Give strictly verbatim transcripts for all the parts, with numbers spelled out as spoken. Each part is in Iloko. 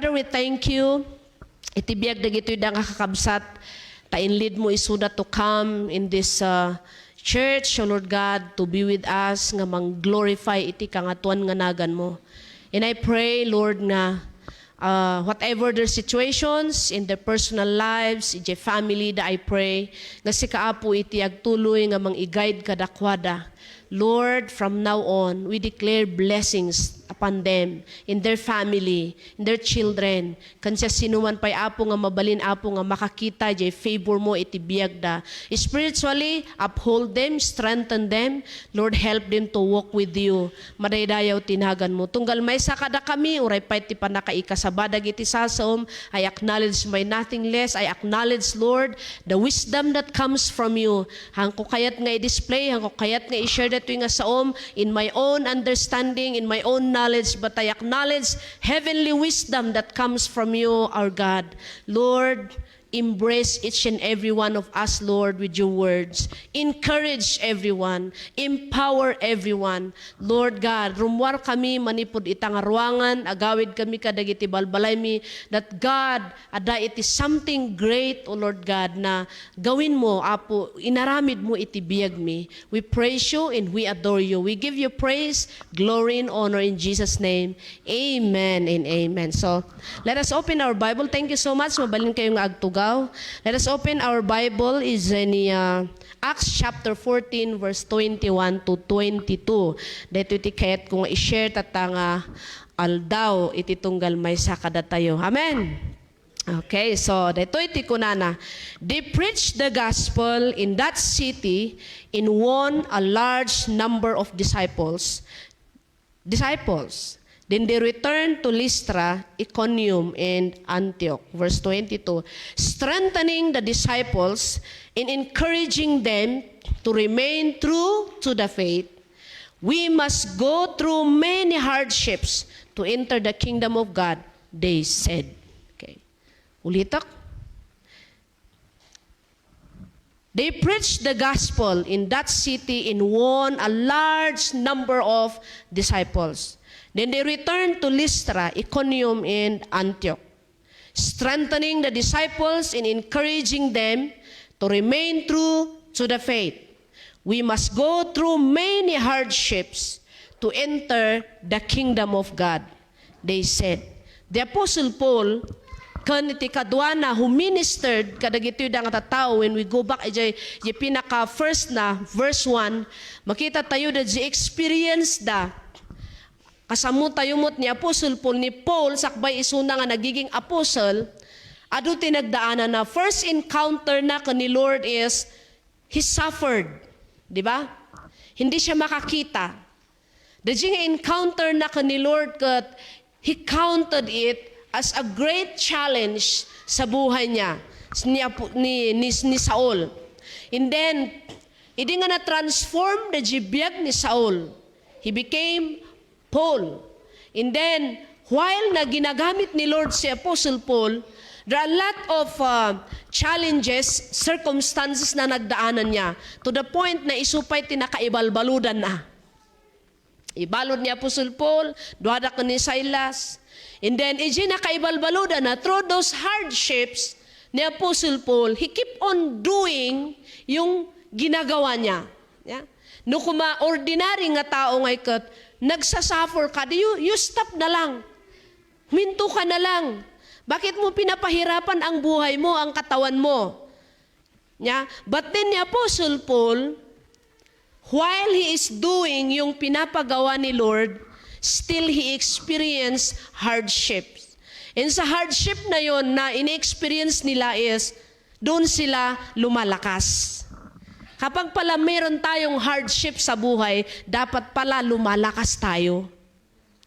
Father, we thank you iti biag dagitoy da nga kakabsat, ta inlead mo isuda to come in this, uh, church, O Lord God, to be with us, nga mang-glorify iti kangatoan nga nagan mo. And I pray, Lord, nga, uh, whatever their situations, in their personal lives, idiay family da, I pray, nga sika, Apo, iti agtuloy nga mang-i-guide kadakuada. Lord, from now on, we declare blessings upon them, in their family, in their children, ken siasinoman pay, Apo, nga mabalin, Apo, nga makakita jay favor mo iti biagda. Spiritually, uphold them, strengthen them. Lord, help them to walk with you. Madaydayaw ti nagan mo. Tunggal maysa kadakami, uray pay ti pannakaikasaba dagiti sasaom, I acknowledge my nothingness. I acknowledge, Lord, the wisdom that comes from you. Hanko kayat nga i-display, hanko kayat nga i-share datoy nga saom in my own understanding, in my own knowledge, but I acknowledge heavenly wisdom that comes from you, our God. Lord, embrace each and every one of us, Lord, with your words. Encourage everyone. Empower everyone. Lord God, rummuar kami manipud ita nga ruangan, agawid kami kadagiti balbalaymi, that God, adda iti something great, O Lord God, na gawin mo, Apo, inaramid mo iti biag mi. We praise you and we adore you. We give you praise, glory, and honor in Jesus' name. Amen and amen. So, let us open our Bible. Thank you so much. Mabalin kayo nga agtugaw. Let us open our Bible is in, uh, Acts chapter fourteen, verse twenty-one to twenty-two. Daytoy ti kayat ko nga i-share tatta nga aldaw iti tunggal maysa kadatayo. Amen. Okay, so daytoy ti kunana, "They preached the gospel in that city and won a large number of disciples." Disciples. Then they returned to Lystra, Iconium, and Antioch. Verse twenty-two, "Strengthening the disciples and encouraging them to remain true to the faith. We must go through many hardships to enter the kingdom of God," they said. Okay. Ulitak. "They preached the gospel in that city and won a large number of disciples. Then they returned to Lystra, Iconium, and Antioch, strengthening the disciples and encouraging them to remain true to the faith. We must go through many hardships to enter the kingdom of God," they said. The Apostle Paul, ken iti kaduana who ministered kadagitoy da nga tattao, when we go back, ijay, ijay pinaka first na, verse one, makita tayo da di experience da. Kasammo tayo met ni Apostle Paul, ni Paul, sakbay isuna nga nagiging apostle, adu ti nagdaanan na. First encounter na ken ni Lord is, he suffered. Di ba? Hindi siya makakita. Daydi nga encounter na ken ni Lord ket he counted it as a great challenge sa buhay niya, ni, Apo- ni, ni, ni Saul. And then, idi nga na-transform daydi biag ni Saul, he became Paul. And then, while na ginagamit ni Lord si Apostle Paul, there are a lot of, uh, challenges, circumstances na nagdaanan niya, to the point na isu pay ti nakaibalbaludan na. Ibalud ni Apostle Paul, duada ken ni Silas. And then, ijay nakaibalbaludan na, through those hardships ni Apostle Paul, he keep on doing yung ginagawa niya. Yeah? No kuma ordinary nga tao nga iket, nagsasuffer ka, di you, you stop na lang. Huminto ka na lang. Bakit mo pinapahirapan ang buhay mo, ang katawan mo? Nya, but then ni Apostle Paul, while he is doing yung pinapagawa ni Lord, still he experienced hardships. And sa hardship na yon na ini-experience nila is, doon sila lumalakas. Kapag pala meron tayong hardship sa buhay, dapat pala lumalakas tayo.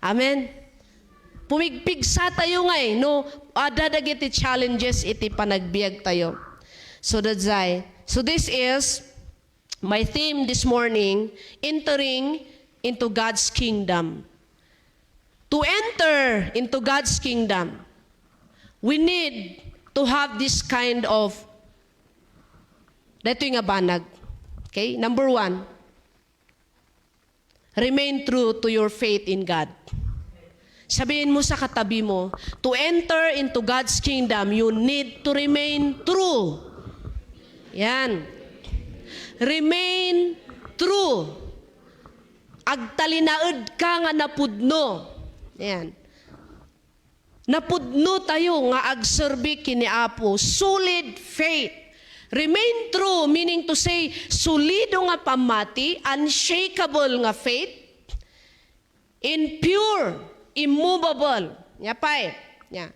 Amen? Pumigpigsa tayo ngay, no? Adda dagiti challenges iti panagbiag tayo. So that's why. So this is my theme this morning, entering into God's kingdom. To enter into God's kingdom, we need to have this kind of, daytoy nga banag. Okay? Number one, remain true to your faith in God. Sabihin mo sa katabi mo, "To enter into God's kingdom, you need to remain true." Yan. Remain true. Agtalinaed ka nga napudno. Yan. Napudno tayo nga agserbi ken ni Apo. Solid faith. Remain true, meaning to say, solido nga pammati, unshakable nga faith, in pure, immovable. Nia pay, nia.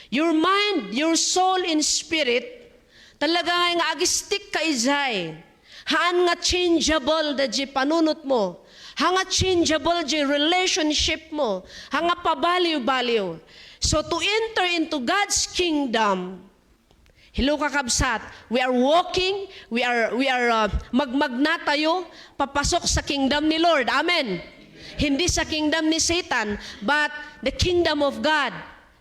Your mind, your soul, and spirit, talaga nga, nga agistik ka idiay. Haan nga changeable da di panunot mo. Haan nga changeable di relationship mo. Haan nga pabaliw-baliw. So to enter into God's kingdom, hello, kakabsat, we are walking, we are, we are, uh, magmagna tayo papasok sa kingdom ni Lord. Amen. Hindi sa kingdom ni Satan, but the kingdom of God.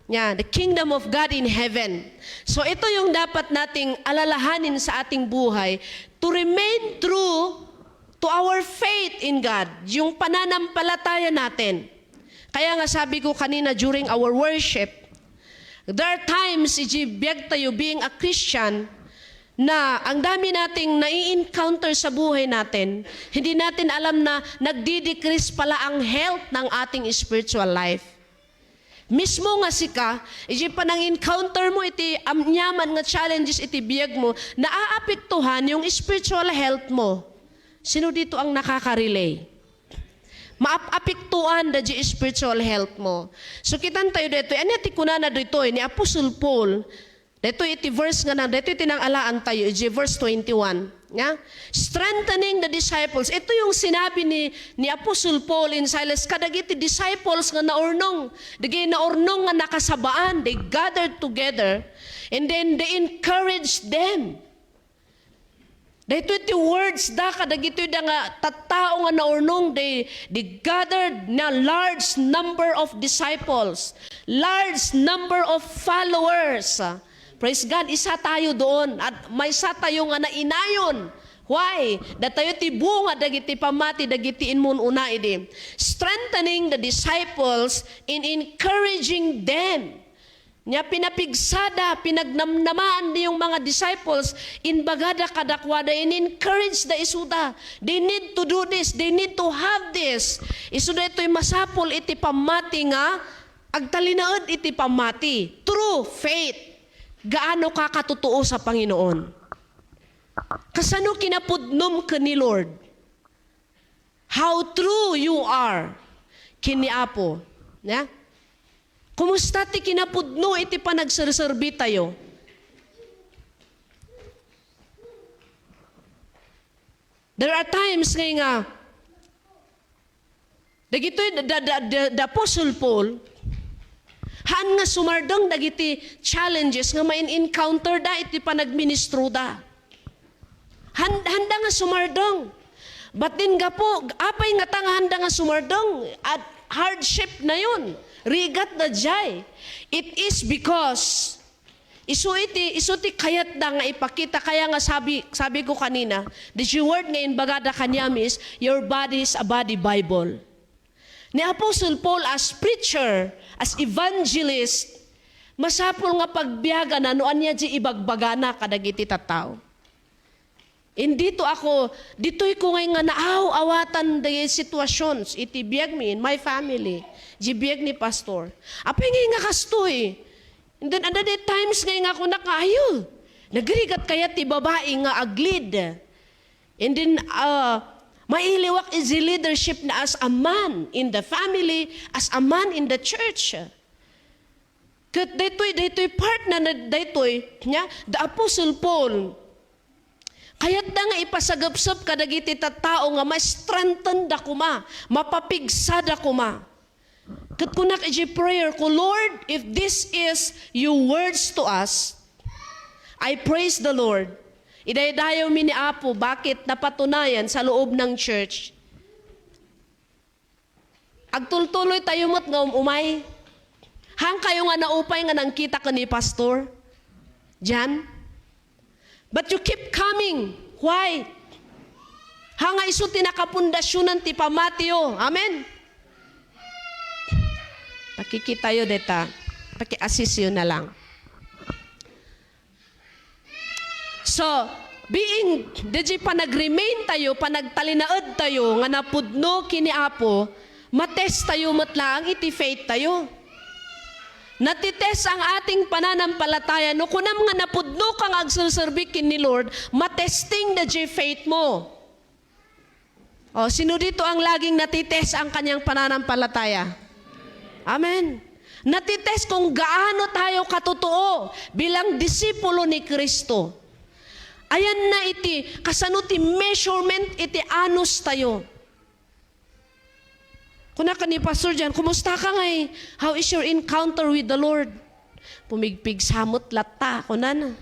Yeah, the kingdom of God in heaven. So ito yung dapat nating alalahanin sa ating buhay, to remain true to our faith in God, yung pananampalataya natin. Kaya nga sabi ko kanina during our worship, there are times, iti biag tayo being a Christian, na ang dami nating nai-encounter sa buhay natin, hindi natin alam na nagdi-decrease pala ang health ng ating spiritual life. Mismo nga sika, iti panang-encounter mo iti aniaman nga challenges iti biag mo, naaapektuhan yung spiritual health mo. Sino dito ang nakaka-relay? Maapektuhan da di spiritual health mo. So, kitan tayo ditoy. Ania ti kunana ditoy ni Apostle Paul? Ditoy iti verse nga na, ditoy ti nang-alaan tayo, iti verse twenty-one. Nga? Strengthening the disciples. Ito yung sinabi ni, ni Apostle Paul and Silas kadagiti disciples nga naurnong. Dagiti naurnong nga nakasabaan. They gathered together and then they encouraged them. Daytoy ti words da kadagitoy da nga tattao nga naurnong, they, they gathered na large number of disciples, large number of followers. Praise God, isa tayo doon at maysa tayo nga nainayon. Why? Datayo ti bunga dagiti pammati dagiti immun-una idi. Strengthening the disciples in encouraging them. Nia pinapigsada, pinagnamnamaan dayong mga disciples, imbagada kadakuada, in-encourage da isuda. They need to do this, they need to have this. Isuda itoy masapul iti pammati nga agtalinaed iti pammati. True faith. Gaano ka katutuo sa Panginoon? Kasano kinapudnom ken ni Lord? How true you are ken ni Apo. Nia? Kumusta ti kinapudno iti panagserserbi tayo? There are times nga, nga dagitoy da, da, da, da, da Apostle Paul, haan nga sumardeng dagiti challenges nga main-encounter da iti panagministro da. Han-, handa nga sumardeng. But then gapu, apay nga ta nga handa nga sumardeng? At hardship na yun. Rigat na jay. It is because isu iti, isu ti kayat da nga ipakita. Kaya nga sabi, sabi ko kanina, the word nga imbagada kaniam is, "Your body is a body Bible." Ni Apostle Paul as preacher, as evangelist, masapul nga pagbiagana no ania di ibagbagana kadagiti tattao. Indito ako, ditoy ko ngay nga naaw-awatan the situations iti biag mi, in my family, di biag ni Pastor. Apay ngay nga kastoy? And then, ada the times ngay nga kunak nga, "Ayo, nagrigat kaya ti babai nga aglead?" And then, uh, mailiwak iti leadership na as a man in the family, as a man in the church. Ket daytoy, daytoy part na, na daytoy, nia, the Apostle Paul, kayatda nga ipasagepsep kadagiti tattao nga ma-strengthen da koma, mapapigsada koma. Ket kunak iti prayer ko, "Lord, if this is your words to us, I praise the Lord." Idaydayawmi ni Apo, bakit napatunayan sa loob ng church. Agtultuloy tayo met nga um-umay. Haan kayo nga naupay nga nangkita ken ni Pastor Jan? But you keep coming. Why? Haan nga isu ti nakapundasionan ti pammatiyo. Amen? Pakikitayo deta. Paki-assist yo na lang. So, being, dayjay panag-remain tayo, panagtalinaed tayo nga napudno ken ni Apo, matest tayo met laeng iti faith tayo. Natitest ang ating pananampalataya. No kunam nga napudno ka nga agserserbi ken ni Lord, matesting dayjay faith mo. O, sino dito ang laging natitest ang kanyang pananampalataya? Amen. Natitest kung gaano tayo katotoo bilang disipulo ni Kristo. Ayan na iti, kasano ti measurement iti anus tayo. Kuna ken ni Pastor Jan, "Kumusta ka ngay? How is your encounter with the Lord?" "Pumigpigsa met latta," kunana.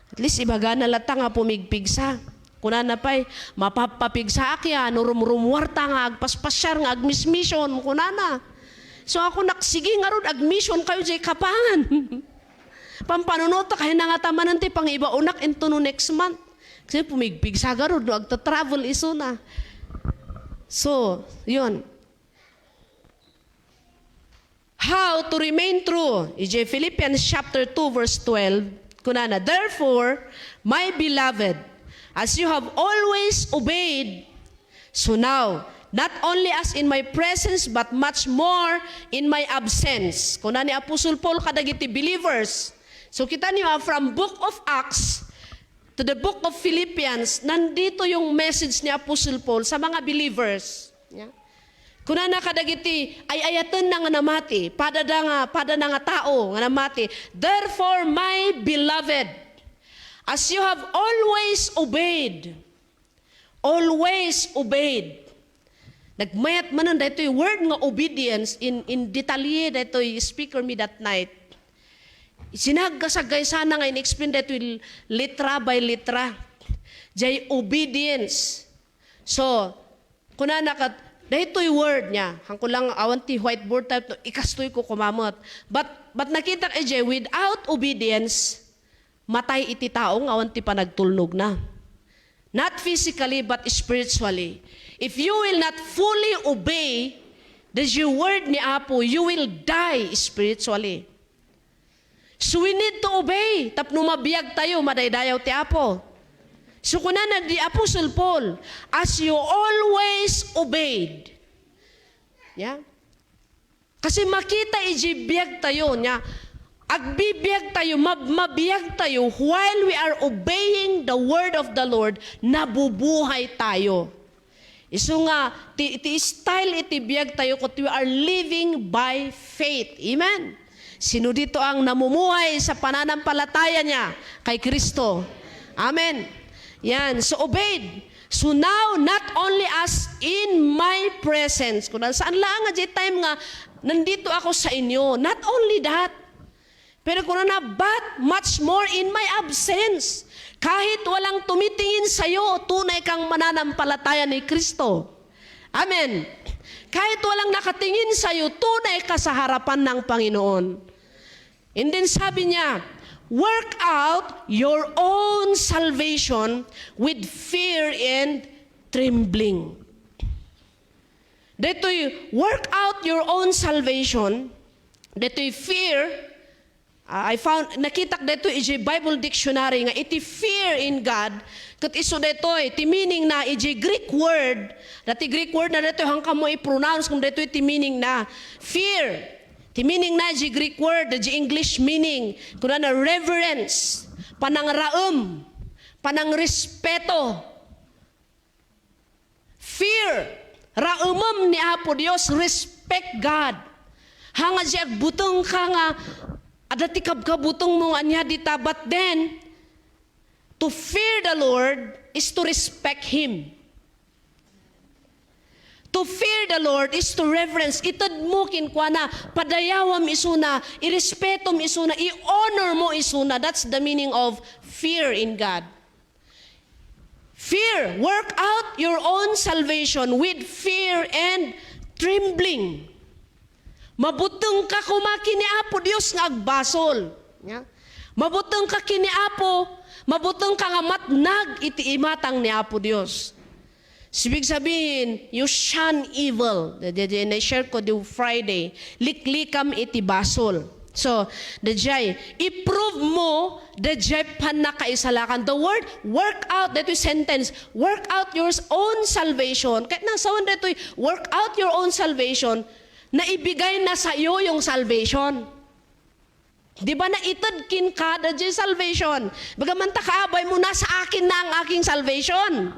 At least, ibagana latta nga pumigpigsa. Kunana pay, "Mapappapigsaak ya no rumrumuarta nga agpaspasiar nga agmismission," kunana. So, ako nak, "Sige ngarud, agmission kayo jay Kapangan." Pampanunotak, ay nangata manen ti pangibaonak into no next month. Kasi pumigpigsa garud no agta-travel isuna. So, yun. How to remain true? Idiay Philippians chapter two, verse twelve, kunana, "Therefore, my beloved, as you have always obeyed, so now, not only as in my presence, but much more in my absence." Kuna ni Apostle Paul kadagiti believers. So, kita niyo, ah, from Book of Acts to the Book of Philippians, nandito yung message ni Apostle Paul sa mga believers. Yeah. Kunana kadagiti ay-ayatenna nga namati, padada nga, padana nga tao nga namati. "Therefore, my beloved, as you have always obeyed," always obeyed. Nagmayat manen daytoy word nga obedience in, in detalye daytoy speaker mi that night. Sinagkasagay sana nga in-explain daytoy letra by letra. Jay obedience. So, kunana kat, daytoy word niya. Hangko lang awan ti whiteboard type, no, ikastoy ko kumamet. But, but nakita ka, jay, without obedience, matay iti tao nga awan ti panagtulnogna. Not physically, but spiritually. If you will not fully obey the word ni Apo, you will die spiritually. So we need to obey tapno mabiag tayo, madaydayaw ti Apo. So kunana di Apostle Paul, "As you always obeyed." Yeah? Kasi makita iti biag tayo, nya, agbibiag tayo, mab-, mabiag tayo, while we are obeying the word of the Lord, nabubuhay tayo. Isu nga, ti, ti style iti biag tayo, ket we are living by faith. Amen? Sino dito ang namumuhay sa pananampalataya niya kay Kristo? Amen. Yan. So, obeyed. So now, not only as in my presence, kuna, saan lang nga di time nga nandito ako sa inyo. Not only that, pero kuna na, but much more in my absence. Kahit walang tumitingin sa'yo, tunay kang mananampalataya ni Kristo. Amen. Kahit walang nakatingin sa'yo, tunay ka sa harapan ng Panginoon. And then sabi niya, "Work out your own salvation with fear and trembling." Daytoy, "Work out your own salvation." Daytoy fear, ah, I found, nakitak daytoy iti Bible Dictionary nga iti fear in God, ket isu daytoy, ti meaning na iti Greek word, dati Greek word na daytoy, hangkam mo i-pronounce kung daytoy ti meaning na. Fear. Ti meaning na di Greek word, di English meaning. Kuna na reverence, panangraem, panangrespeto. Fear, raemem ni Apo Dios, respect God. Hanga di agbuteng ka nga, adda ti kabkabuteng mo nga ania dita, but then, to fear the Lord is to respect Him. To fear the Lord is to reverence. Ited mo kenkuana, padayawam isuna, irespetom isuna, i-honor mo isuna. That's the meaning of fear in God. Fear, work out your own salvation with fear and trembling. Mabuteng ka koma ken ni Apo Dios nga agbasol. Ya? Mabuteng ka ken ni Apo, mabuteng ka nga matnag iti imatang ni Apo Dios. So, ibig sabihin, you shun evil. Daydiay, daydiay na-share ko di Friday. Liklikam iti basol. So, daydiay, i-prove mo, daydiay pannakaisalakan. The word work out, daytoy sentence, work out your own salvation. Ket nasawen daytoy, work out your own salvation, naibigay na sa'yo yung salvation. Di ba naited kenka daydiay salvation? Bagaman ta kaabay mo na, "Sa akin na ang aking salvation."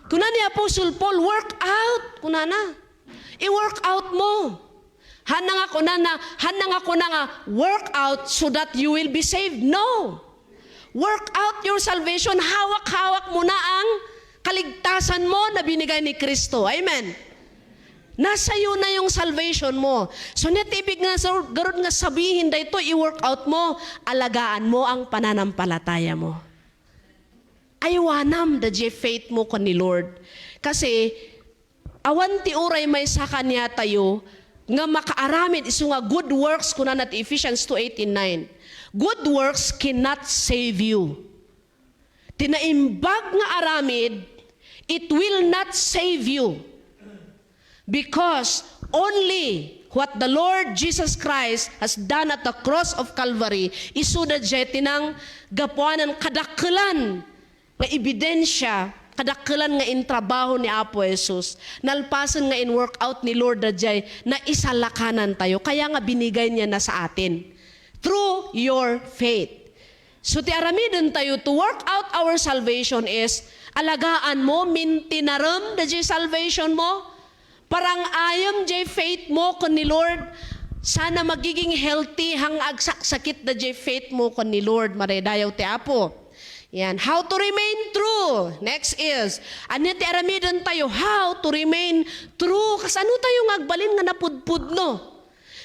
Kuna ni Apostle Paul, "Work out," kunana. I-work out mo. Hanna nga kunana, hanna nga kuna nga, "Work out so that you will be saved." No. Work out your salvation. Hawak-hawak mo na ang kaligtasan mo na binigay ni Kristo. Amen. Nasayo na yung salvation mo. So, net ibig nga, so, garud nga sabihin daytoy, i-work out mo, alagaan mo ang pananampalataya mo. Aywanam daydiay faith mo ken ni Lord. Kasi, awan ti uray maysa kaniatayo nga makaaramid isu nga good works, kunana ti Ephesians two eight and nine. Good works cannot save you. Ti naimbag nga aramid, it will not save you. Because only what the Lord Jesus Christ has done at the cross of Calvary, isu daydiay ti nanggapuanan kadakkelan nga ebidensya, kadakkelan nga intrabaho ni Apo Jesus. Nalpasen nga in-work out ni Lord daydiay, naisalakanan tayo. Kaya nga binigay niya na sa atin. Through your faith. So, ti aramiden tayo to work out our salvation is, alagaan mo, mintinarem daydiay salvation mo. Parang-ayem jay faith mo ken ni Lord. Sana magiging healthy, haan nga agsaksakit daydiay faith mo ken ni Lord. Madaydayaw ti Apo. Yan. How to remain true. Next is, ania ti aramiden tayo? How to remain true. Kasano tayo nga agbalin nga napudpudno?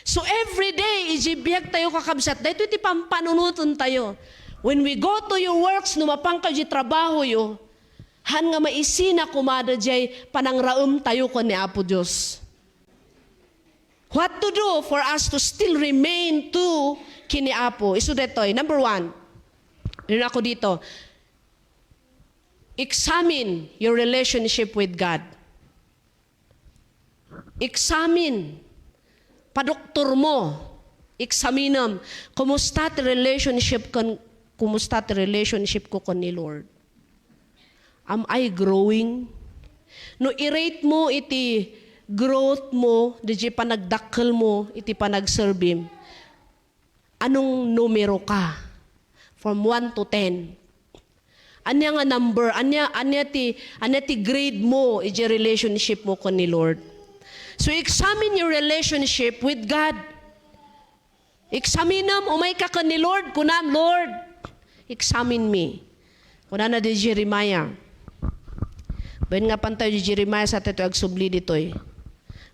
So, every day, iti biag tayo, kakabsat, daytoy ti pampanunoten tayo. When we go to your works, no mapankayo iti trabaho yo, haan nga maisina koma daydiay panangraem tayo ken ni Apo Dios. What to do for us to still remain true ken ni Apo? Isu daytoy. Number one, rin ako dito. Examine your relationship with God. Examine. Padoktor mo. Examinem. Kumusta ti relationship ken, kumusta ti relationship ko ken ni Lord? Am I growing? No i-rate mo iti growth mo, daydiay panagdakkel mo, iti panagserbim, anong numero ka? From one to ten. Ania nga number? Ania, ania ti, ania ti grade mo iti relationship mo ken ni Lord? So, examine your relationship with God. Examinem, umay ka ken ni Lord, kunam, "Lord, examine me." Kunana di Jeremiah. Bain nga pantayo di Jeremiah sa tayo agsubli ditoy.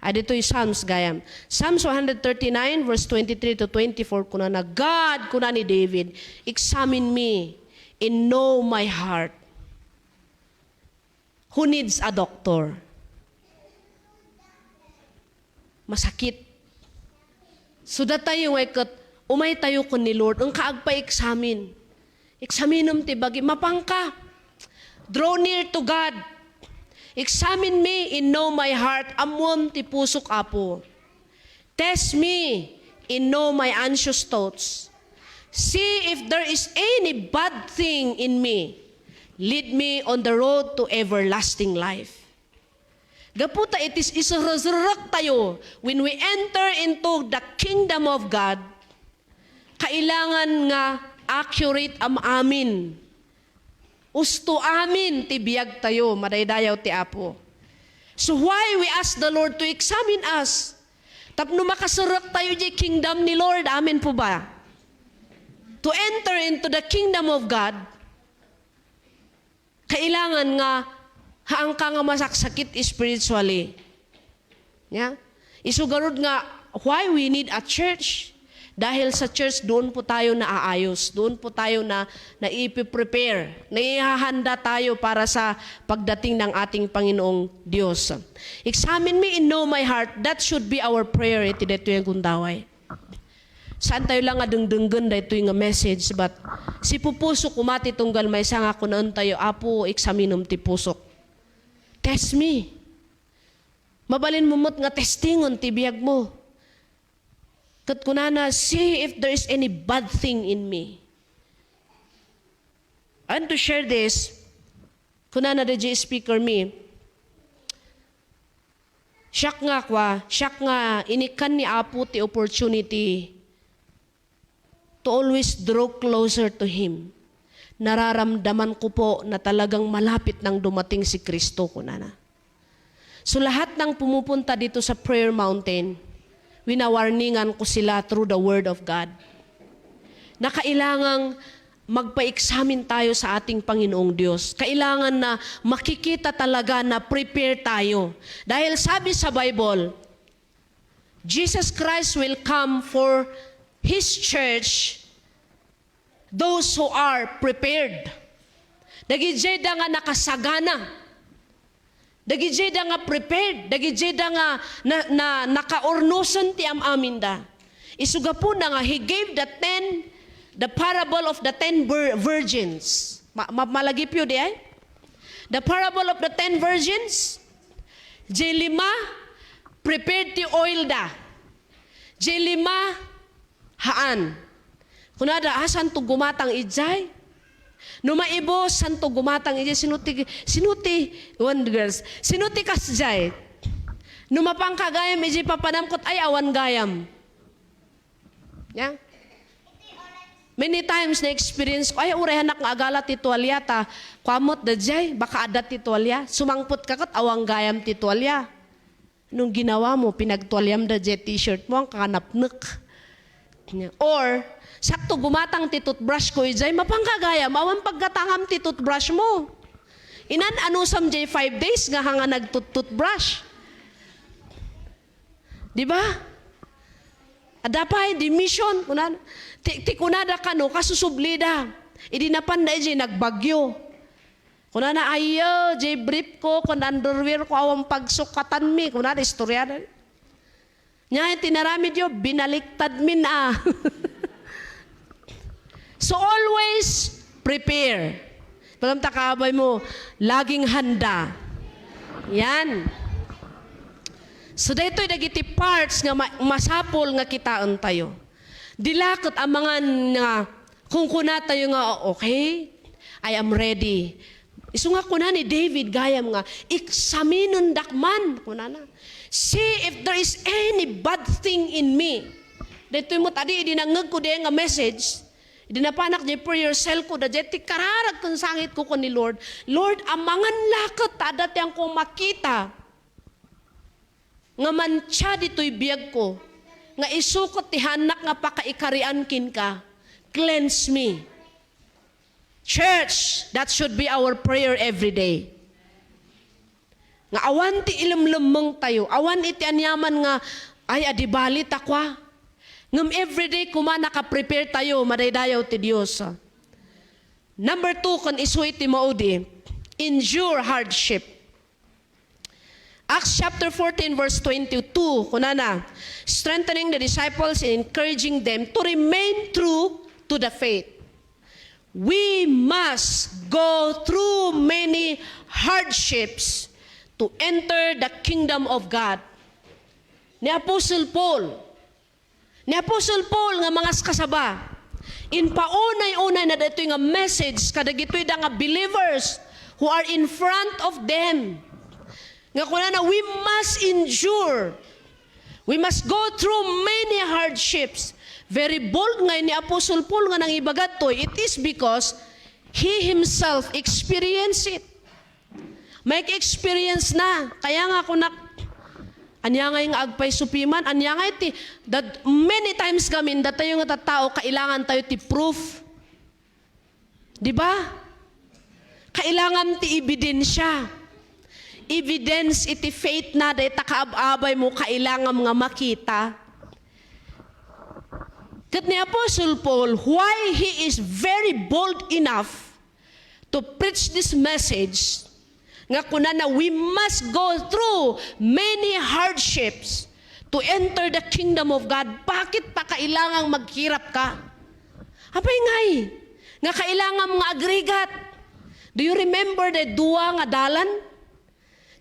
Ay, ditoy Psalms gayam. Psalms one hundred thirty-nine, verse twenty-three to twenty-four, kunana, "God," kuna ni David, "examine me and know my heart." Who needs a doctor? Masakit. So, datayo nga iket, umay tayo ken ni Lord, engka agpa-examine. Examinem ti bagi, mapanka. Draw near to God. Examine me and know my heart. Ammoem ti pusok, Apo. Test me and know my anxious thoughts. See if there is any bad thing in me. Lead me on the road to everlasting life. Gapu ta iti iserserrek tayo, when we enter into the kingdom of God, kailangan nga accurate am amin. Usto amin ti biag tayo, madaydayaw ti Apo. So why we ask the Lord to examine us? Tapno makaserrek tayo di kingdom ni Lord. Amen po ba? To enter into the kingdom of God, kailangan nga haanka nga masaksakit spiritually. Ya? Isu garud nga, why we need a church? Dahil sa church, doon po tayo naaayos. Doon po tayo na, naipiprepare. Naihahanda tayo para sa pagdating ng ating Panginoong Diyos. Examine me and know my heart. That should be our prayer iti daytoy nga gundaway. Saan tayo lang nga dengdenggen daytoy nga message, but sipupuso koma ti tunggal maysa nga kunaen tayo, "Apo, eksaminem ti pusok. Test me. Mabalinmo met nga testingon ti biagmo." Ket kunana, "See if there is any bad thing in me." I want to share this. Kunana daydiay speaker mi, "Siak nga," kua, "siak nga inikkan ni Apo ti opportunity to always draw closer to Him. Nararamdaman ko po na talagang malapit nang dumating si Kristo," kunana. So, lahat ng pumupunta dito sa Prayer Mountain, winawarningan ko sila through the Word of God na kailangang magpa-examine tayo sa ating Panginoong Diyos. Kailangan na makikita talaga na prepare tayo. Dahil sabi sa Bible, Jesus Christ will come for His church, those who are prepared. Dagidiay da nga nakasagana. Dagidiay da nga prepared. Dagidiay da nga na, na, nakaurnosen ti am-aminda. Isu gapuna nga he gave the ten, the parable of the ten vir-, virgins. Ma-, ma-, malagipyo diay? The parable of the ten virgins. Diay lima, prepared ti oil da. Diay lima, haan. Kunada, "Ah, santo gumatang idiay?" No maibo, santo gumatang idiay. Sino ti, sino ti, one girls, sino ti kasdiay? No mapanka gayam idiay papanam ket, ay, awan gayam. Ya? Many times na-experience ko, "Ay, uray hanak nga agala ti tualya ta, kua met daydiay, baka adda ti tualya." Sumangpet ka ket awan gayam ti tualya. Nung ginawa mo, pinagtualyam da diay t-shirt mo, ang kakanapnek. Or, sakto gumatang ti toothbrush ko idiay, mapanka gayam, awan paggatangam ti toothbrush mo. Inan-anusam diay five days nga hanga nagtut-toothbrush. Di ba? Adda pay, di mission, kunan. Ti, ti kunada kano, kasusublida. Idi napanda idiay nagbagyo. Kunana, "Ayyo, jay brief ko, kun underwear ko, awan pagsukatan mi." Kunana, istorya na. Nya, ti naramid yo, binaliktad min, ah. So, always prepare. Pagam ta kaabay mo, laging handa. Yan. So, daytoy dagiti parts nga ma-, masapul nga kitaen tayo. Di la ket amangan nga kung kuna tayo nga, "Okay, I am ready." Isu nga kuna ni David gayam nga, "Eksaminendak man," kunana. "See if there is any bad thing in me." Daytoy met adi, idi nangngegko diay nga message, idi napanak diay prayer cell ko, daydiay ti kararag ken sangitko ken ni Lord, "Lord, amangan la ket ta adda ti angko makita nga mantia ditoy biagko, nga isu ket ti haannak nga pakaikarian kenka, cleanse me." Church, that should be our prayer every day. Nga awan ti ilemlemmeng tayo, awan iti aniaman nga, "Ay, adi bali ta kua." Ngem everyday koma naka-prepare tayo, madaydayaw ti Dios. Number two, ken isu iti maudi, endure hardship. Acts chapter fourteen, verse twenty-two, kunana, "Strengthening the disciples and encouraging them to remain true to the faith." We must go through many hardships to enter the kingdom of God. Ni Apostle Paul, Ni Apostle Paul nga mangaskasaba, impaunay-unay na daytoy nga message kadagitoy da nga believers who are in front of them. Nga kunana, we must endure. We must go through many hardships. Very bold nga ni Apostle Paul nga nangibaga toy. It is because he himself experienced it. May experience na. Kaya nga kunak, ania ngay nga agpaysupiman, ania ngay ti, that many times kami, datayo nga tattao, kailangan tayo ti proof. Di ba? Kailangan ti ebidensya. Evidence iti faith na, dayta kaab-abay mo, kailangan nga makita. Ket ni Apostle Paul, why he is very bold enough to preach this message, nga kunana, we must go through many hardships to enter the kingdom of God. Bakit pa kailangang maghirap ka? Apay ngay, nga kailangan nga agrigat? Do you remember the dua nga dalan?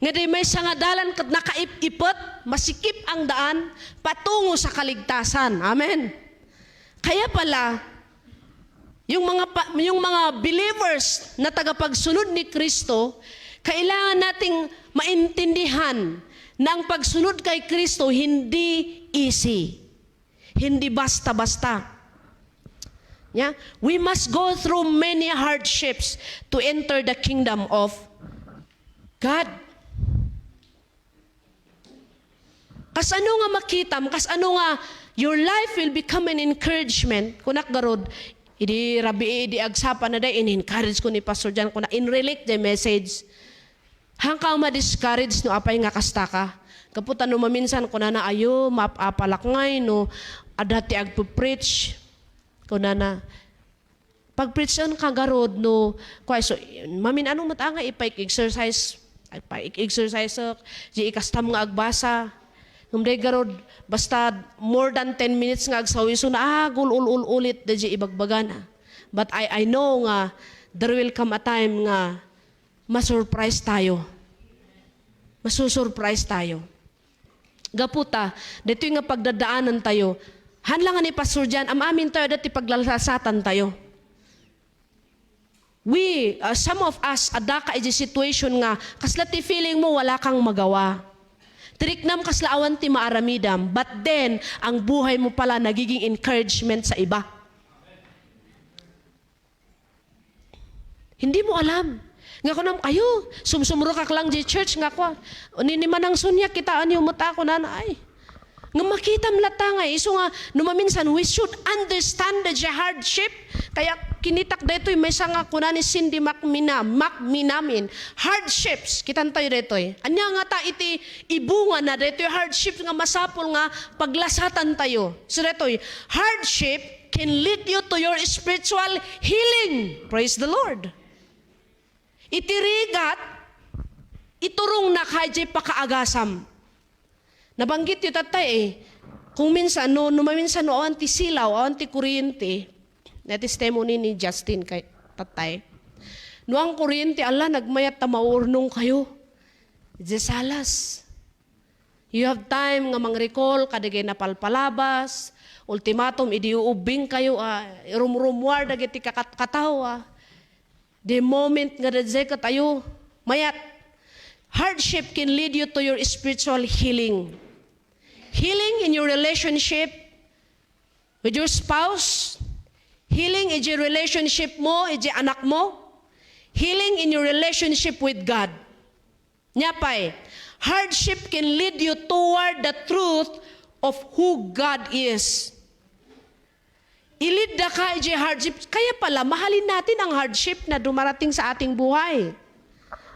Nga di maysa nga dalan ket nakaip-ipet, masikip ang daan patungo sa kaligtasan. Amen. Kaya pala, yung mga pa-, yung mga believers na tagapagsunod ni Kristo, kailangan nating maintindihan na ang pagsunod kay Kristo hindi easy. Hindi basta-basta. Yeah? We must go through many hardships to enter the kingdom of God. Kas ano nga makitam, kas ano nga your life will become an encouragement. Kunak garud, idi rabii, idi agsapa na day, in-encourage ko ni Pastor John, kuna, in-relate the message. Hangka ma-discourage no apay nga kasta ka. Gapu ta no maminsan kunana, "Ayo, maap-apalak ngay no adda ti agpe-preach." Kunana, "Pag-preach-en ka garud no," kuay, so, mamin-ano met nga ipaik-exercise, ipaik-exercise, di ikastam nga agbasa. Ngem day garud, basta more than ten minutes nga agsawiso na, ah, gul-ul-ul-ulit da di ibagbagana. But I, I know nga there will come a time nga masurprise tayo. Masusurprise tayo. Gapu ta, ditoy nga pagdadaanan tayo, han lang ni Pastor Jan, am-amin tayo, adda ti paglalasatan tayo. We, uh, some of us, adda ka iti situation nga, kasla ti feeling mo, wala kang magawa. Tiriknam kasla awan ti maaramidam, but then, ang buhay mo pala nagiging encouragement sa iba. Hindi mo alam. Nga kunam, "Ayo, sumsumrukak lang di church," nga kwa. Ni, ni Manang Sonia, kitaan niyo met ako, nanay. Nga makitam latta nga, isu nga, no maminsan, we should understand the hardship. Kaya kinitak daytoy, maysa nga kuna ni Cindy McMina-, McMenamin, hardships, kitan tayo daytoy. Anya nga ta iti ibunga na daytoy hardship nga masapul nga paglasatan tayo. So daytoy, hardship can lead you to your spiritual healing. Praise the Lord. Iti rigat, iturong na kay pakaagasam. Nabanggit yu tattay eh. Kung minsan, no, no maminsan no awan ti silaw, awan ti kuryente, na testimony ni Justin kay tattay. No ang kuryente, ala, nagmayat ta maurnong kayo. Disalas. You have time nga mangrecall kadagay napalpalabas, ultimatum, idi uubbing kayo, ah, rumrumuar dagiti kakatkataw, ah. The moment nga daydiay ket ayo, mayat. Hardship can lead you to your spiritual healing. Healing in your relationship with your spouse, healing in your relationship mo, iti anak mo, healing in your relationship with God. Nya pay, hardship can lead you toward the truth of who God is. Ilid da ka iti hardship. Kaya pala, mahalin natin ang hardship na dumarating sa ating buhay.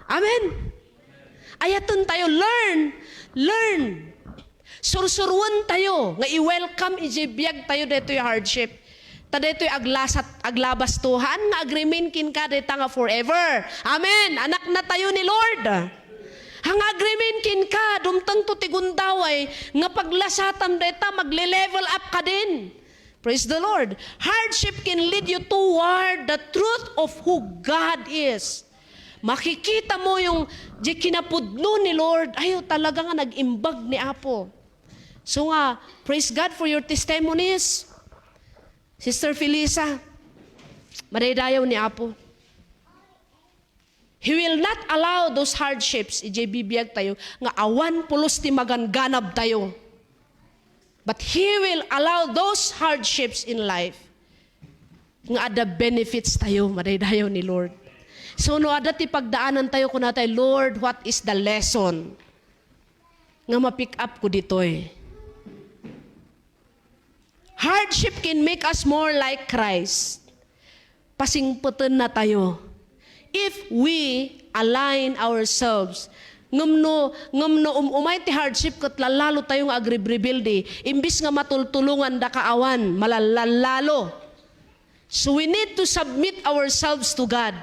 Amen. Ayaten tayo, learn, learn. Sursuruen tayo nga i-welcome iti biag tayo daytoy hardship. Ta daytoy aglasat, aglabastohan nga agreement kenka dayta nga forever. Amen. Anak na tayo ni Lord. Ang agreement kenka, dumtengto ti gundaway nga paglasatam dayta, magle-level up ka din. Praise the Lord. Hardship can lead you toward the truth of who God is. Makikita mo yung di kinapudno ni Lord. Ay, talaga nga nag-imbag ni Apo. So nga, praise God for your testimonies. Sister Felisa, madaydayaw ni Apo. He will not allow those hardships, iti bibiag tayo, nga awan pulos ti maganganab tayo. But He will allow those hardships in life nga adda benefits tayo, madaydayaw ni Lord. So, no adda ti pagdaanan tayo, kuna tayo, "Lord, what is the lesson nga ma-pick up ko ditoy?" Hardship can make us more like Christ. Pasingpeten na tayo. If we align ourselves, ngem no, ngem no um-, umay ti hardship ket lallalo tayo nga agribribildi, imbis nga matultulongan da kaawan, malallalalo. So we need to submit ourselves to God,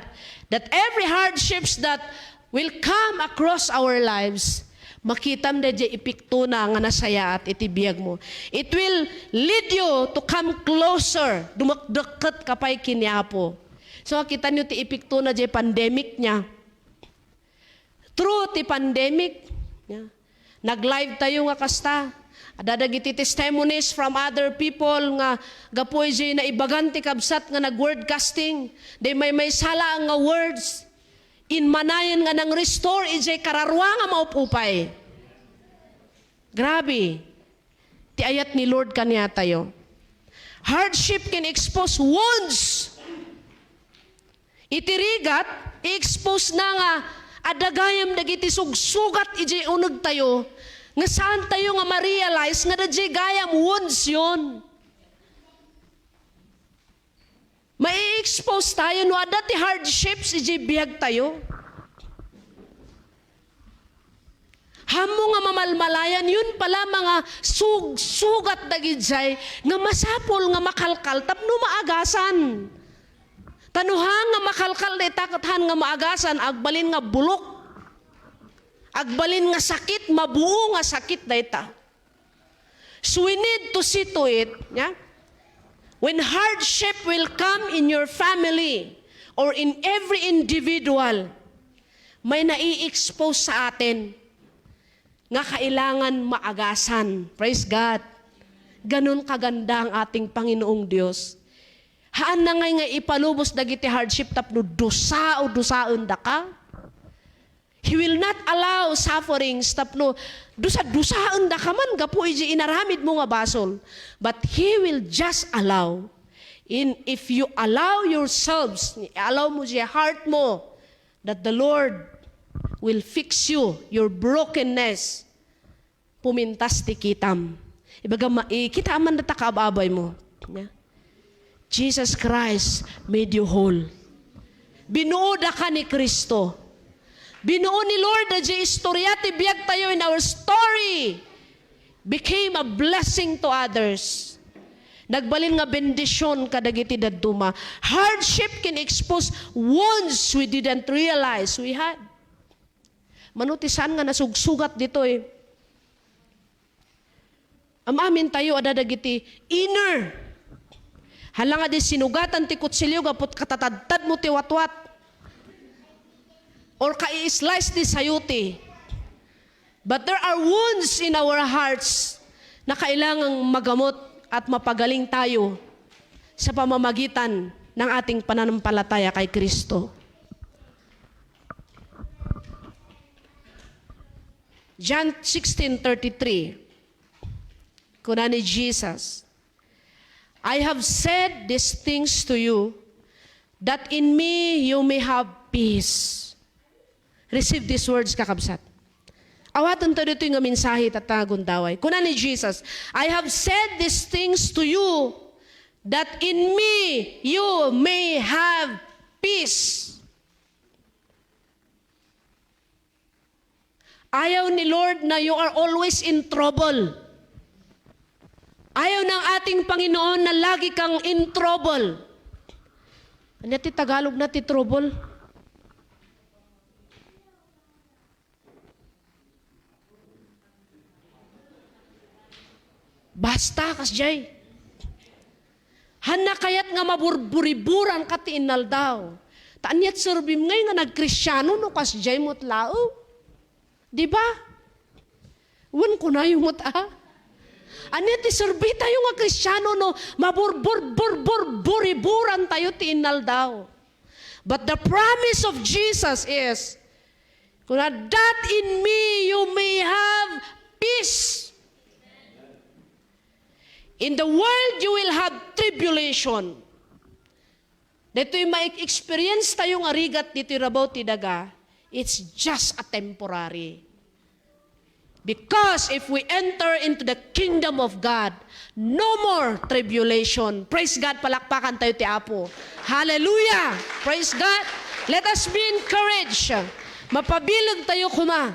that every hardships that will come across our lives, Makitam daydiay epektona nga nasayaat iti biagmo. It will lead you to come closer. Dumekdekket ka pay ken ni Apo. So, kitanyo ti epektona diay pandemic nia. Through ti pandemic, nia, nag-live tayo nga kasta. Adda dagiti testimonies from other people nga gapu idiay naibagan ti kabsat nga nag-word casting. Diay maymaysa laeng nga words. Immanayen nga nang-restore idiay kararua nga maupupay. Grabe. Ti ayat ni Lord kaniatayo. Hardship can expose wounds. Iti rigat, i-expose na nga adda gayam dagiti sugsugat idiay unegtayo nga saan tayo nga ma-realize nga daydiay gayam wounds yon. Mai-expose tayo no adda ti hardships idiay biagtayo. Hammo nga mamalmalayan, yun pala mga sug-, sugat dagidiay nga masapul nga makalkal tapno maagasan. Ta no haan nga makalkal dayta ket haan nga maagasan, agbalin nga bulok. Agbalin nga sakit, mabuo nga sakit dayta. So we need to see to it, yeah? When hardship will come in your family or in every individual, may nai-expose sa atin nga kailangan maagasan. Praise God. Ganun kaganda ang ating Panginoong Dios. Haan na ngay nga ipalubos dagiti hardship tapno dusa o dusaen daka. He will not allow sufferings tapno dusa-dusaen daka man gapu iti inaramid mo nga basol. But He will just allow. In, if you allow yourselves, allow mo diay heart mo, that the Lord will fix you, your brokenness. Pumintas ti kitam. Ibaga, ma-, ikita man data kaab-abay mo. Nia? Jesus Christ made you whole. Binuo daka ni Cristo. Binuo ni Lord daydiay istorya ti biag tayo in our story. Became a blessing to others. Nagbalin nga bendision kadagiti dadduma. Hardship can expose wounds we didn't realize we had. Mano ti saan nga nasugsugat ditoy? Am-amin tayo, adda dagiti inner. Hala nga di sinugatan ti kutsilio gapu ta katatadtad mo ti watwat. Or kai-slice ti sayuti. But there are wounds in our hearts na kailangang magamot at mapagaling tayo sa pamamagitan ng ating pananampalataya kay Kristo. John sixteen thirty-three, kuna ni Jesus, "I have said these things to you, that in me you may have peace." Receive these words, kakabsat. Awaten tayo ditoy nga mensahe, tatagundaway. Kuna ni Jesus, "I have said these things to you, that in me you may have peace." Ayaw ni Lord na you are always in trouble. Ayaw ng ating Panginoon na lagi kang in trouble. Ania ti Tagalog na ti trouble? Basta, kasdiay. Hanna kayat nga maburburiburan ka ti inaldaw. Ta aniat serbim ngay nga nagkristiano no kasdiay met laeng? Di ba? Wen kunayo met a? Ania ti serbi tayo nga Kristiano no maburbur-, burbur-, buriburan tayo ti inaldaw? But the promise of Jesus is, kuna, "That in me you may have peace. In the world you will have tribulation." Daytoy ma-experience tayo nga rigat ditoy rabaw ti daga, it's just a temporary. Because if we enter into the kingdom of God, no more tribulation. Praise God, palakpakan tayo ti Apo. Hallelujah! Praise God! Let us be encouraged. Mapabileg tayo koma.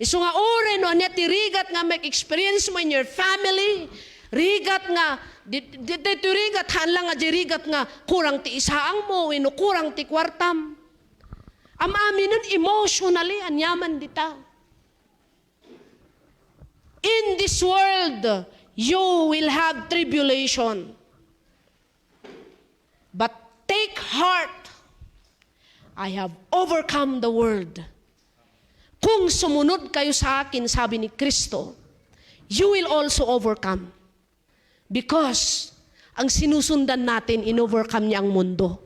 Isu nga uray no ania ti rigat nga ma-experience mo in your family, rigat nga, di, di, di, di rigat, haan lang nga di rigat nga kurang ti isaang mo, wenno kurang ti kuartam. Am-aminen emotionally, aniaman dita. In this world, you will have tribulation. But take heart, I have overcome the world. Kung sumunod kayo sa akin, sabi ni Kristo, you will also overcome. Because ang sinusundan natin, in-overcome niya ang mundo.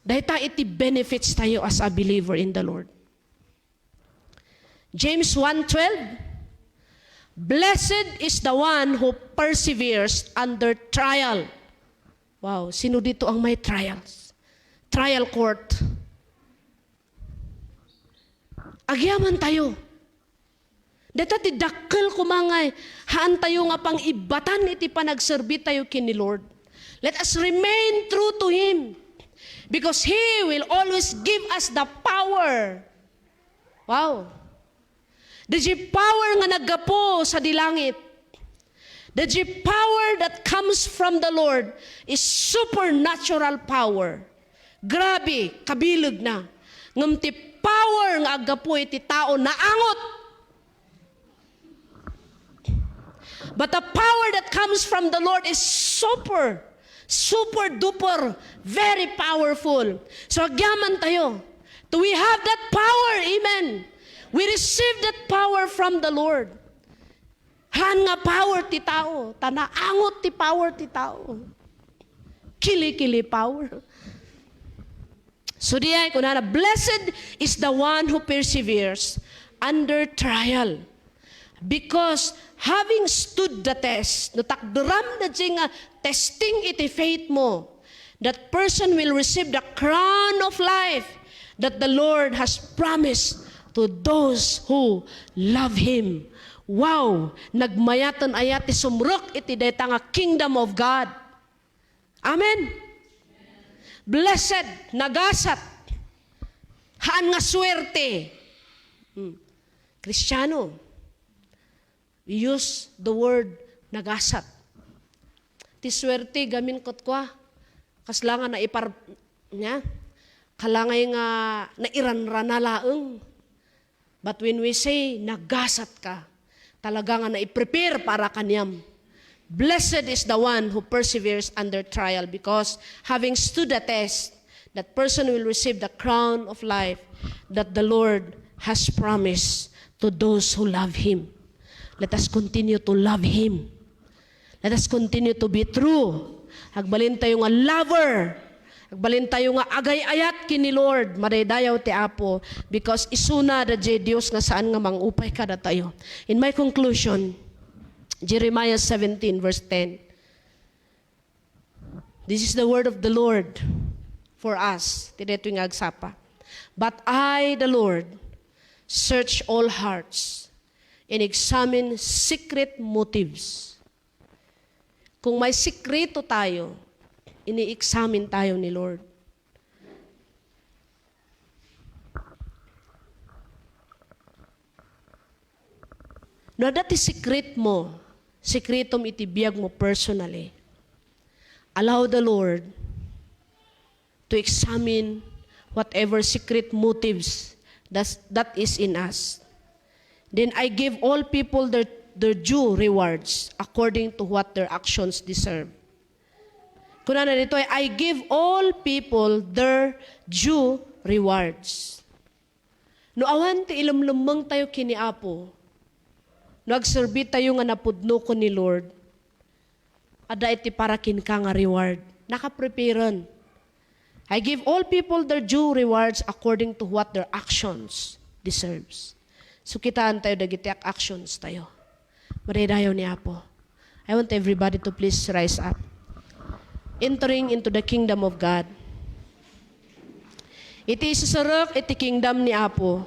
Dayta iti benefits tayo as a believer in the Lord. James one twelve, "Blessed is the one who perseveres under trial." Wow, sino dito ang may trials? Trial court. Agyaman tayo. Deta ti dakkel koma nga haan tayo nga pang-ibbatan iti panagserbi tayo ken ni Lord. Let us remain true to Him because He will always give us the power. Wow. The power nga naggapu sa di langit. The power that comes from the Lord is supernatural power. Grabe, kabileg na. Ngem ti power nga aggapu iti tao naangot. But the power that comes from the Lord is super, super duper, very powerful. So, agyaman tayo. Do we have that power? Amen. We receive that power from the Lord. Haan nga power ti tao, ta naangot ti power ti tao. Kili-kili power. So diay kunana, "Blessed is the one who perseveres under trial, because having stood the test," no takderam daydiay nga testing iti faith mo, "that person will receive the crown of life that the Lord has promised to those who love Him." Wow! Nagmayaten aya ti sumrek iti dayta nga kingdom of God. Amen. Blessed, nagasat. Haan nga suerte. Hmm. Kristiano. We use the word nagasat. Ti suerte gamin ket kua, kasla nga naipar-, nia? Kalangay nga nairanrana laeng. But when we say, "Nagasat ka," talaga nga naiprepare para kaniam. "Blessed is the one who perseveres under trial, because having stood the test, that person will receive the crown of life that the Lord has promised to those who love Him." Let us continue to love Him. Let us continue to be true. Agbalin tayo nga lover. Agbalin tayo nga agay-ayat ken ni Lord. Madaydayaw ti Apo. Because isuna daydiay Dios nga saan nga mangupay kadatayo. In my conclusion, Jeremiah seventeen verse ten. This is the word of the Lord for us. Ti daytoy nga agsapa. "But I, the Lord, search all hearts and examine secret motives." Kung may sikreto tayo, ini-examine tayo ni Lord. No adda ti secret mo, secretom iti biag mo personally, allow the Lord to examine whatever secret motives that's, that is in us. "Then I give all people their, their due rewards according to what their actions deserve." Kunana ditoy, "I give all people their due rewards." No awan ti ilemlemmeng tayo ken ni Apo, no agserbi tayo nga napudno ken ni Lord, adda iti para kenka nga reward. Nakapreparen. "I give all people their due rewards according to what their actions deserves." So, kitaan tayo dagiti ak-, actions tayo. Madaydayaw ni Apo. I want everybody to please rise up. Entering into the kingdom of God. Iti isusurok iti kingdom ni Apo.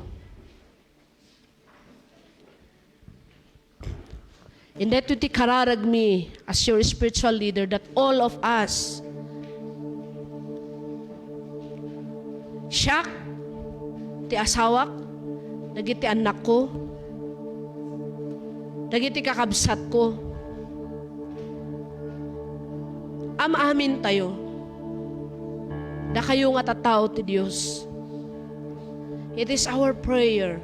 And that ti kararagmi as your spiritual leader, that all of us, siak, ti asawak, dagiti annakko, dagiti kakabsatko, am-amin tayo, dakayo nga tattao ti Dios. It is our prayer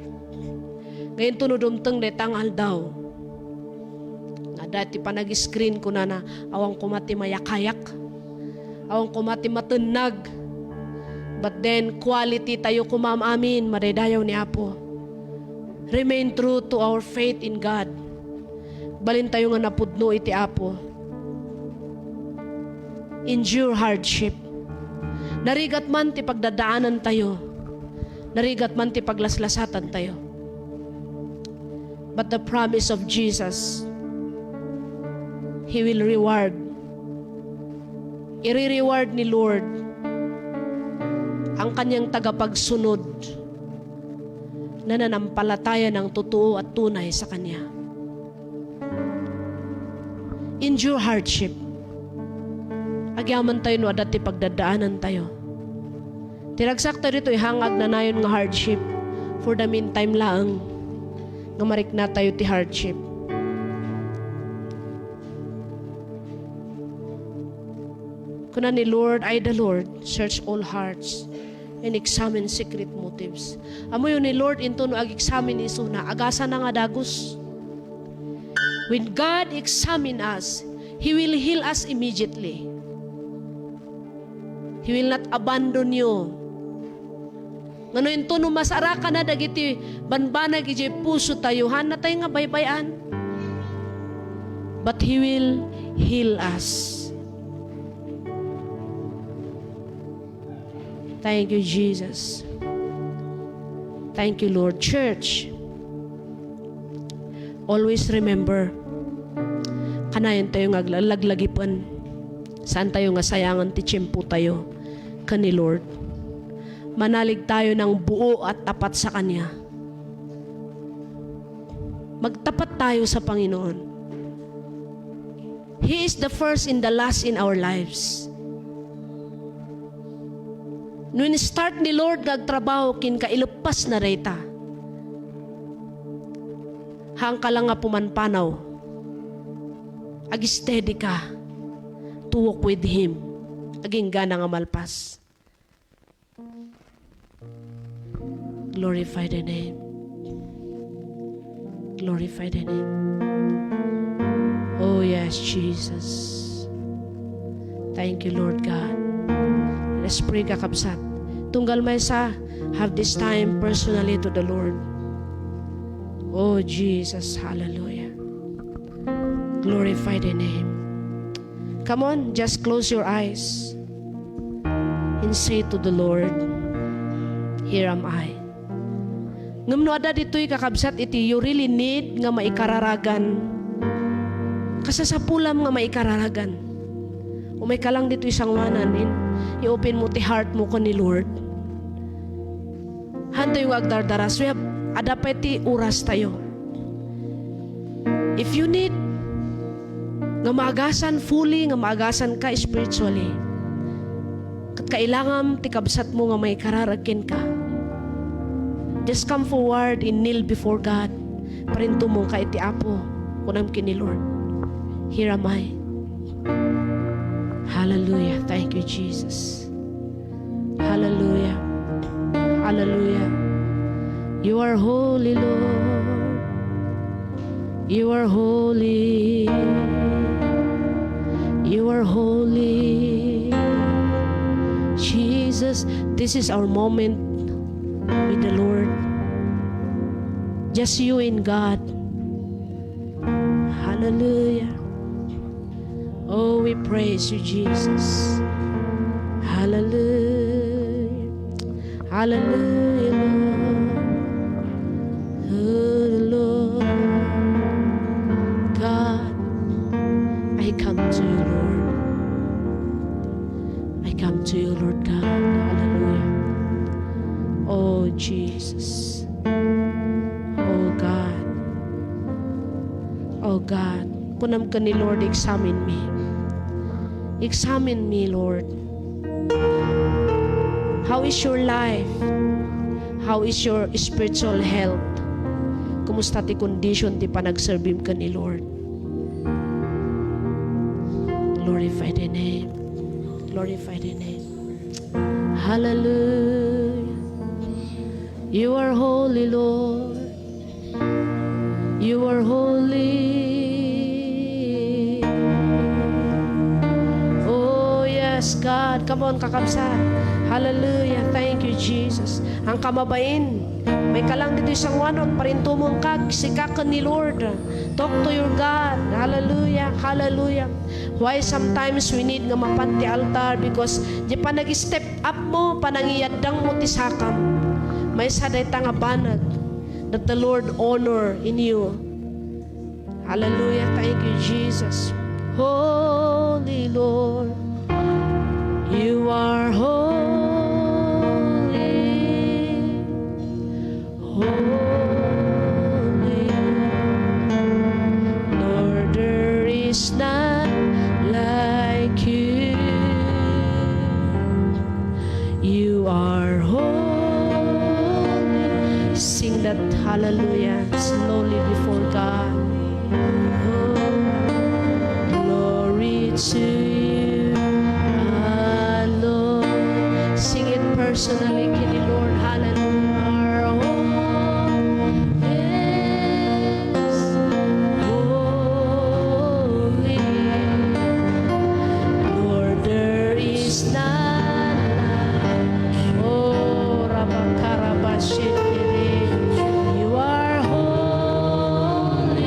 nga inton no dumteng dayta nga aldaw, Dati panag-screen kunana, awan koma ti mayakayak. Awan koma ti matennag. But then, quality tayo koma amin, madaydayaw ni Apo. Remain true to our faith in God. Balin tayo nga napudno iti Apo. Endure hardship. Narigat man ti pagdadaanan tayo. Narigat man ti paglaslasatan tayo. But the promise of Jesus, He will reward. Iri-reward ni Lord ang kanyang tagapagsunod na nanampalataya ng totoo at tunay sa Kanya. Endure hardship. Agyaman tayo no adda ti pagdadaanan tayo. Ti ragsakto ditoy hangag nanayon nga hardship. For the meantime laeng nga marikna tayo ti hardship. Kuna ni Lord, "I, the Lord, search all hearts and examine secret motives." Ammoyo ni Lord, into no ag-examine isuna, agasana nga dagus. When God examine us, He will heal us immediately. He will not abandon you. Ngano into no masarakana dagiti banbanag idiay puso tayo, haanna tayo nga baybay-an. But He will heal us. Thank you, Jesus. Thank you, Lord. Church, always remember, kanayon tayo nga agla-, laglagipen. Saan tayo nga sayangan ti tiyempo tayo ken ni Lord. Manalig tayo ng buo at tapat sa Kanya. Magtapat tayo sa Panginoon. He is the first and the last in our lives. No in-start ni Lord nga agtrabaho kenka, ileppasna dayta. Haanka lang nga pumanpanaw. Ag-steady ka to walk with Him. Aginggana nga malpas. Glorify the name. Glorify the name. Oh yes, Jesus. Thank you, Lord God. Let's pray, kakabsat. Tunggal maysa, have this time personally to the Lord. Oh Jesus, hallelujah. Glorify the name. Come on, just close your eyes and say to the Lord, "Here am I." Ngem no adda ditoy, kakabsat, iti you really need nga maikararagan, kasasapulam nga maikararagan. Umay ka lang ditoy sangoanan, in, i-open mo ti heart mo ken ni Lord. Haantayo nga agdardaras. We have, adda pay ti oras tayo. If you need nga maagasan fully, nga maagasan ka spiritually, ket kailangam ti kabsat mo nga maikararag kenka, just come forward and kneel before God. Parintumong ka iti Apo. Kunam ken ni Lord, "Here am I." Hallelujah. Thank you, Jesus. Hallelujah. Hallelujah. You are holy, Lord. You are holy. You are holy. Jesus, this is our moment with the Lord. Just you and God. Hallelujah. Oh, we praise you, Jesus. Hallelujah. Hallelujah, Lord. Oh, Lord. God, I come to you, Lord. I come to you, Lord God. Hallelujah. Oh, Jesus. Oh, God. Oh, God. Kunam ken ni Lord, "Examine me. Examine me, Lord." How is your life? How is your spiritual health? Kumusta ti condition ti panagserbim ken ni Lord? Glorify the name. Glorify the name. Hallelujah. You are holy, Lord. You are holy. Yes, God. Come on, kakabsat. Hallelujah. Thank you, Jesus. Ang kamabain, maikka lang ditoy sangoanmo, parintumongka, sika ken ni Lord. Talk to your God. Hallelujah. Hallelujah. Why sometimes we need nga mapan ti altar? Because di panag-step up mo, panangiyaddangmo ti sakam. Maysa dayta nga banag that the Lord honor in you. Hallelujah. Thank you, Jesus. Holy Lord, you are holy, holy. Lord, there is none like you. You are holy. Sing that hallelujah slowly before God. Oh, glory to you, our Lord. Sing it personally, kini Lord. Hallelujah. Our hope is holy. Lord, there is none like. Oh, rabakarabashitiri. You are holy.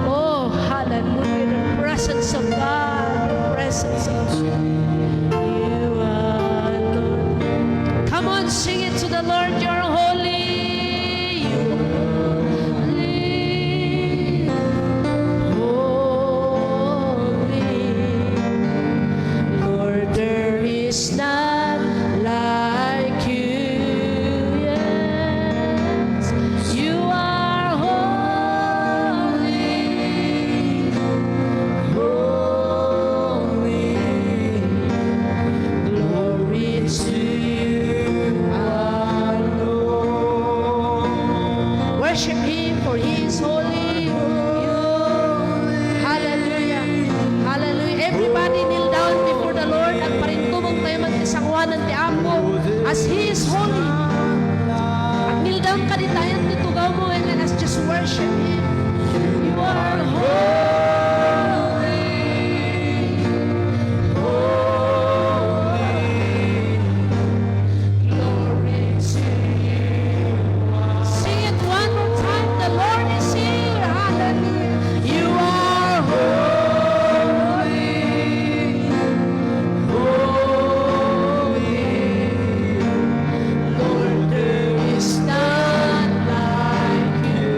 Oh, hallelujah. The presence of God. The presence of God. You are Lord. Come on, sing it to the Lord. You're holy. You're holy. Holy. Lord, there is none like you. Yes, you are holy. Holy. Glory to you, our Lord. Worship Him, for He is holy. Hallelujah. Hallelujah. Everybody kneel down before the Lord. Agparintumong tayo man ti sangoanan ti Apo as He is holy. Kneel down ka ditayan ti tugawmo, and let us just worship Him. You are holy. Holy. Glory to you. Sing it one more time. The Lord is here. Hallelujah. You are holy. Holy. Lord, there is none like you.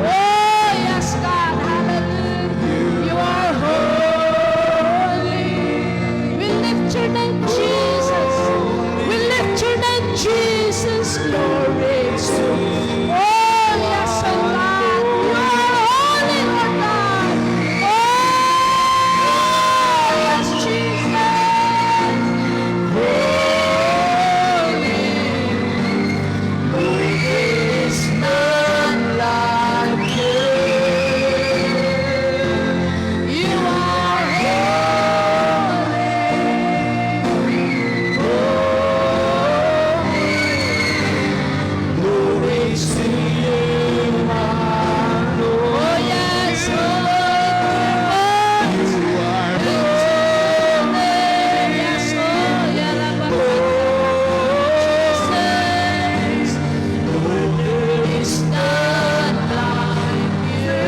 Oh, yes, God. Hallelujah. You are holy. We lift your name, Jesus. We lift your name, Jesus. Glory to you. Oh, yes, oh God. You are holy, Lord God. Oh, yes, Jesus. Holy. There is none like you. You are holy. Holy. Glory to you, our Lord. Oh, yes, Lord. You are holy. Yes, Lord. Jesus. Lord, there is none like you.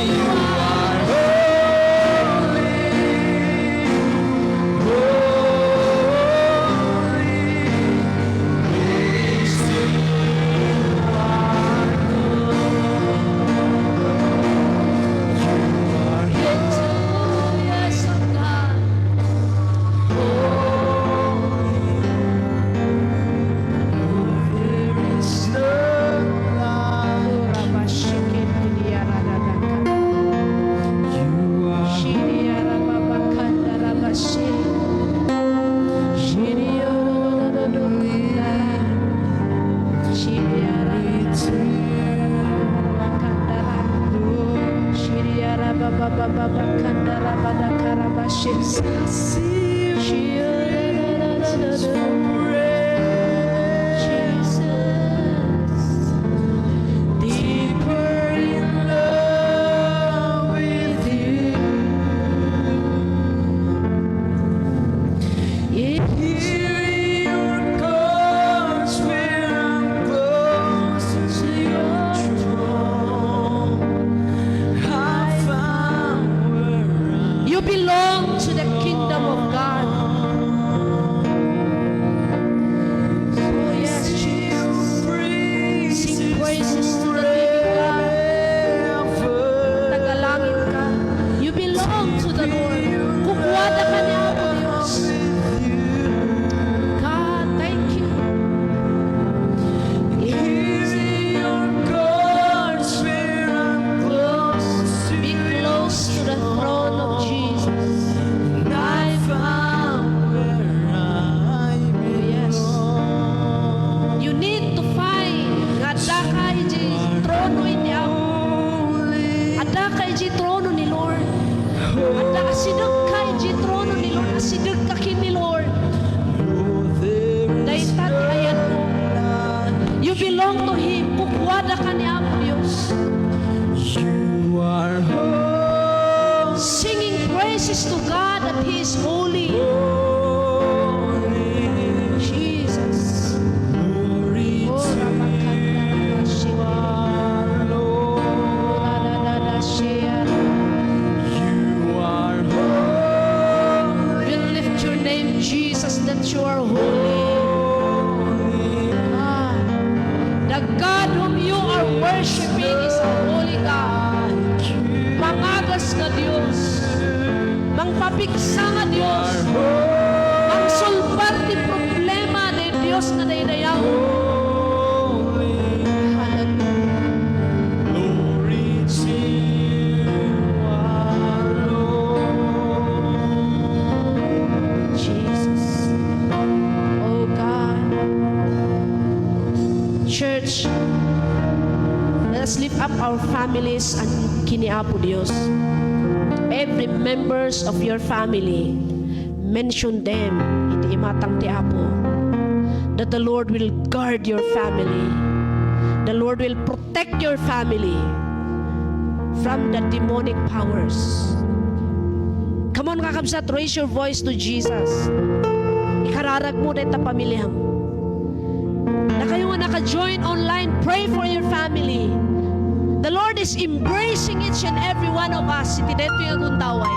You are holy. Holy. Praise to you, our Lord. You are holy. Yes, oh God. Holy. There is none like you. You are Jesus. Deeper in love with Ka iti trono ni Lord. Adda asidegka iti trono ni Lord. Asidegka ken ni Lord. Dayta ti ayatmo. You belong to Him. Kukuada ka ni Apo Dios. You are holy. Singing praises to God that He is holy. Jesus. Glory to you, our Lord. You are holy. We lift your name, Jesus, that you are holy. Ah, the God whom you are worshiping is a holy God. Mangagas nga Dios. Mangpapigsa nga Dios. Mangsolbar ti problema, Dios nga daydayaw. Hallelujah. Glory to our Lord. Jesus. Oh God. Church, let us lift up our families and ken ni Apo Dios. Every members of your family, mention them iti imatang ti Apo, that the Lord will guard your family. The Lord will protect your family from the demonic powers. Come on, kakabsat, raise your voice to Jesus. Ikararagmo dayta pamiliam. Dakayo nga naka-join online, pray for your family. The Lord is embracing each and every one of us iti daytoy nga gundaway.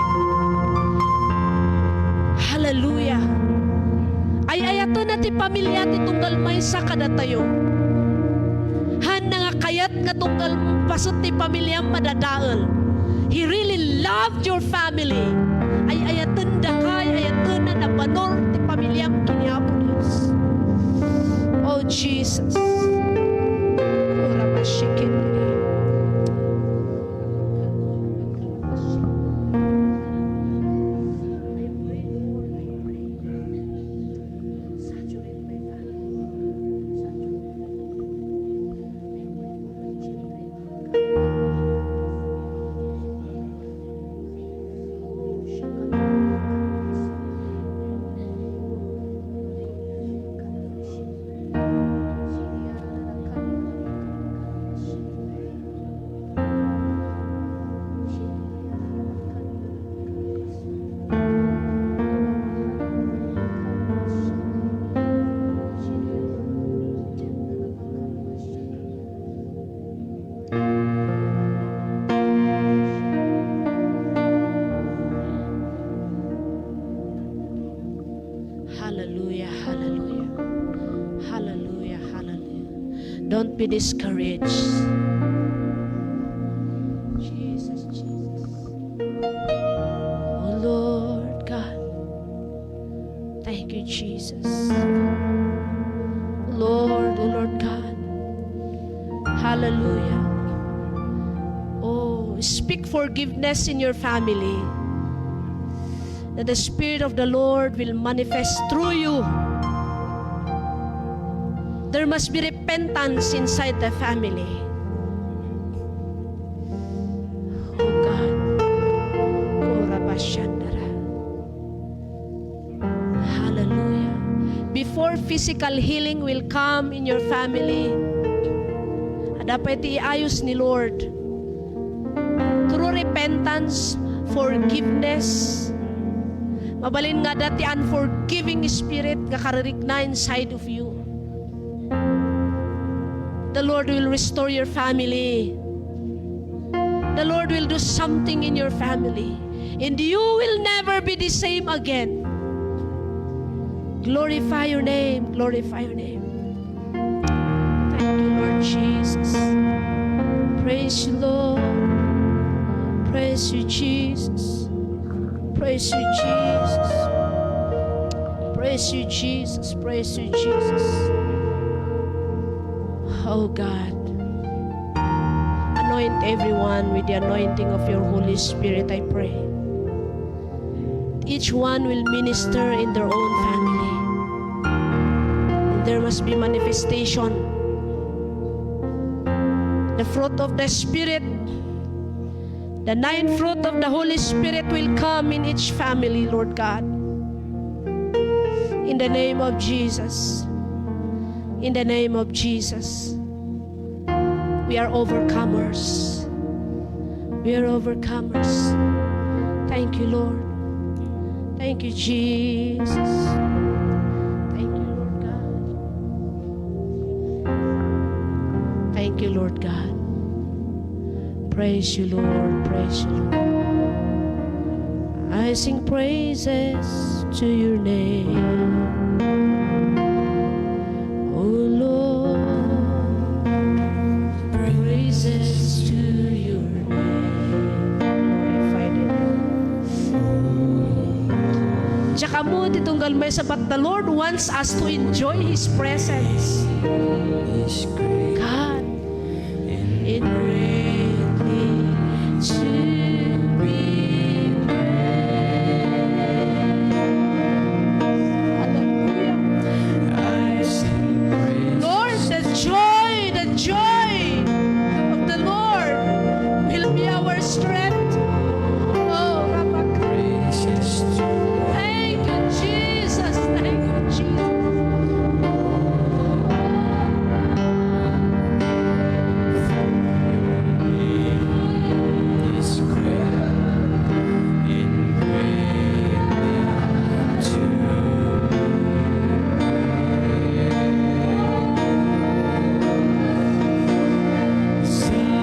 Hallelujah. Ay-ayatenna ti pamilya ti tunggal maysa kadatayo. Haanna nga kayat nga tunggal paset ti pamiliam madadael. He really loved your family. Ay-ayatendaka, ay-ayatenna nabanor ti pamiliam ken ni Apo Dios. Oh, Jesus. Ora bashikin. Hallelujah, hallelujah. Hallelujah, hallelujah. Don't be discouraged. Jesus, Jesus. Oh Lord God. Thank you, Jesus. Lord, oh Lord God. Hallelujah. Oh, speak forgiveness in your family, that the Spirit of the Lord will manifest through you. There must be repentance inside the family. Oh God. Korabashandara. Hallelujah. Before physical healing will come in your family, adda pay ti iayos ni Lord. Through repentance, forgiveness, mabalin nga adda ti unforgiving spirit nga karirikna inside of you. The Lord will restore your family. The Lord will do something in your family. And you will never be the same again. Glorify your name. Glorify your name. Thank you, Lord Jesus. Praise you, Lord. Praise you, Jesus. Praise you, Jesus. Praise you, Jesus. Praise you, Jesus. Oh God, anoint everyone with the anointing of your Holy Spirit, I pray. Each one will minister in their own family. And there must be manifestation. The fruit of the Spirit, The nine fruit of the Holy Spirit will come in each family, Lord God. In the name of Jesus. In the name of Jesus. We are overcomers. We are overcomers. Thank you, Lord. Thank you, Jesus. Thank you, Lord God. Thank you, Lord God. Praise you, Lord. Praise you, Lord. I sing praises to your name, oh Lord. Praises to your name. Glorify the Lord. Diak ammo ti tunggal maysa, but the Lord wants us to enjoy His presence. God, and greatly to be praised. Hallelujah. I sing praise. Lord, the joy, the joy of the Lord will be our strength. Oh, Rabak. Praises to Thank you, Jesus. Thank you, Jesus.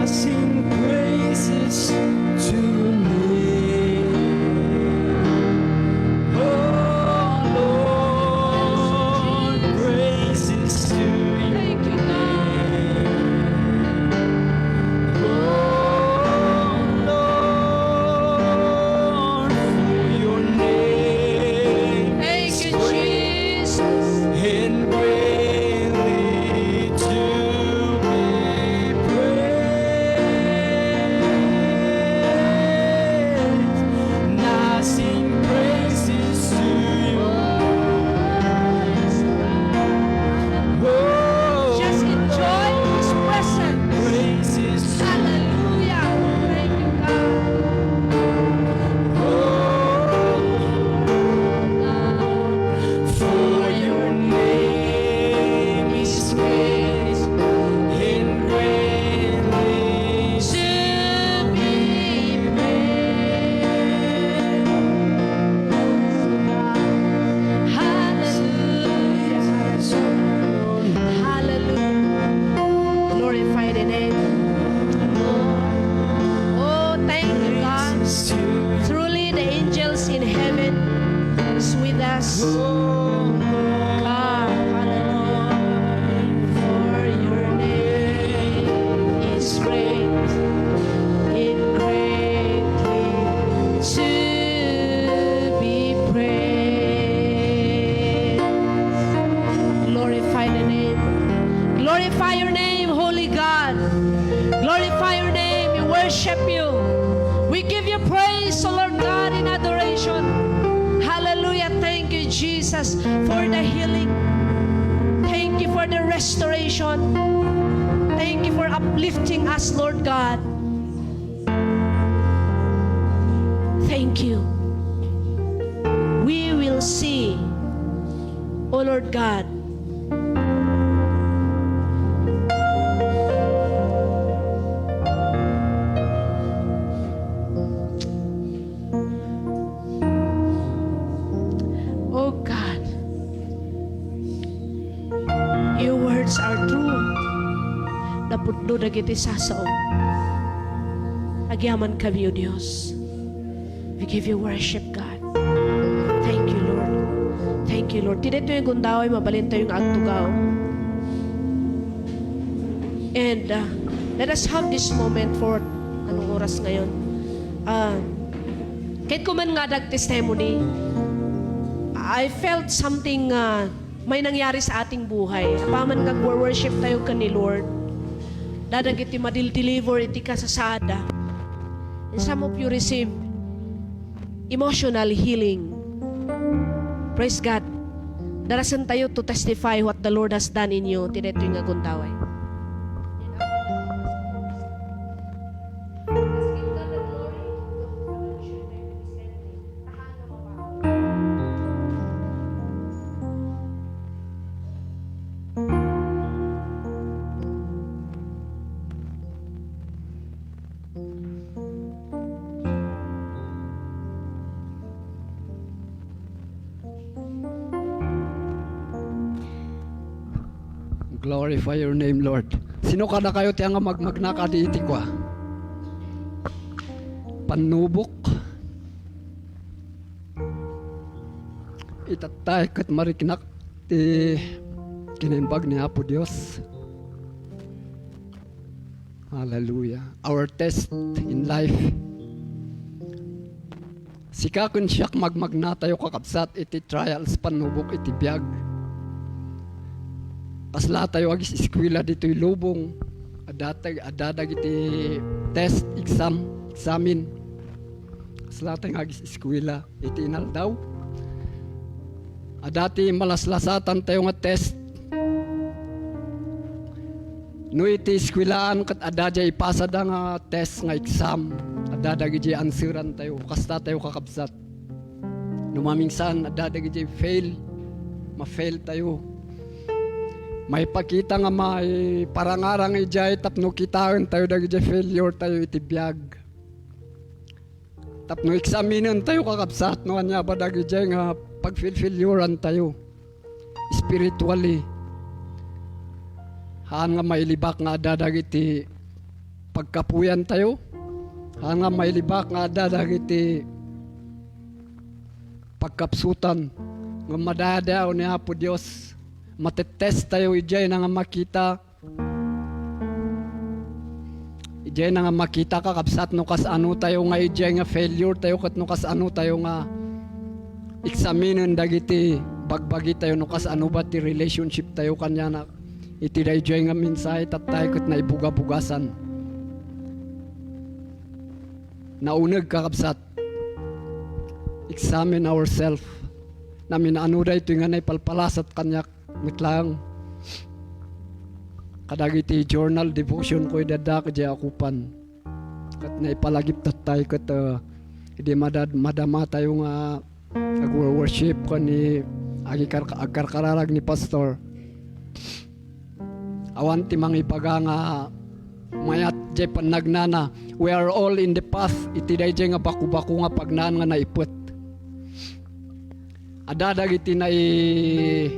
Sing praises to your name. Oh Lord, praises to your Thank you, God. Name. Oh Lord, for your name Thank is you, great Jesus. And greatly to be praised. And I sing praises to you. Oh, Just enjoy His presence. Praises. Hallelujah. Thank you, God. Oh, God. For your name is great and greatly to be praised. Hallelujah. Hallelujah. Glorify the name. Oh, thank you, God. Truly, the angels in heaven is with us. God, hallelujah. For your name is great and greatly to be praised. Glorify the name. Glorify your name, Holy God. Glorify your name. We worship you. We give you praise, O Lord God, in adoration. Hallelujah. Thank you, Jesus, for the healing. Thank you for the restoration. Thank you for uplifting us, Lord God. Thank you. We will see, O Lord God. Oh God, your words are true. Napudno dagiti sasaom. Agyamankami, O Dios. We give you worship, God. Thank you, Lord. Thank you, Lord. Ti daytoy nga gundaway, mabalintayo nga agtugaw. And, uh, let us have this moment for, anong oras ngayon? Uh, Ket kuman nga adag testimony, I felt something, uh, may nangyari sa ating buhay. Apaman nga agwo-worship tayo ken ni Lord, dadagiti madil-deliver iti kasasaadda. And some of you receive emotional healing. Praise God. Darasen tayo to testify what the Lord has done in you. Ti daytoy nga gundaway. Let's give God the glory. Glorify your name, Lord. Sino kadakayo ti anga magmagna kadi iti kua? Pannubok. Itattay ket mariknak ti kinaimbag ni Apo Dios. Hallelujah. Our test in life. Sika ken siak magmagnatayo, kakabsat, iti trials, pannubok iti biag. Kaslatayo agis-eskuela ditoy lubong. Adda, adda dagiti test, exam, examen. Kaslatayo nga agis-eskuela iti inaldaw. Adda ti malaslasatantayo nga test. No iti eskuelaan ket adda diay ipasada nga test nga exam, adda dagidiay answerantayo. Kastatayo, kakabsat. No mamingsan, adda dagidiay fail, ma-fail tayo. Maipakita nga maiparangarang idiay tapno kitaentayo dagidiay failure tayo iti biag. Tapno examinen tayo, kakabsat, no ania ba dagidiay nga pagfilfilyoran tayo spiritually. Haan nga mailibak nga adda dagiti pagkapuyan tayo. Haan nga mailibak nga adda dagiti pagkapsutan. Ngem madayadayaw ni Apo Dios. Matettest tayo idiay na nga makita Idiay na nga makita, kakabsat, no kasano tayo nga idiay nga failure tayo ket no kasano tayo nga examinen dagiti bagbagi tayo, no kasano ba ti relationship tayo kaniana. Iti daydiay nga mensahe tattay ket naibugabugasan. Nauneg, kakabsat. Examine ourselves. Namin-ano daytoy nga naipalpalasat kaniak met laeng. Kadagiti journal devotion ko idi adda idiay akupan. Ket naipalagip tattay ket, uh, idi madad-, madama tayo nga agwor-worship ken ni agikar-, agkarkararag ni pastor. Awan ti mangibaga nga mayat diay pannagnana. We are all in the path iti daydiay nga bako-bako nga pagnaan nga naipet. Adda dagiti nai-,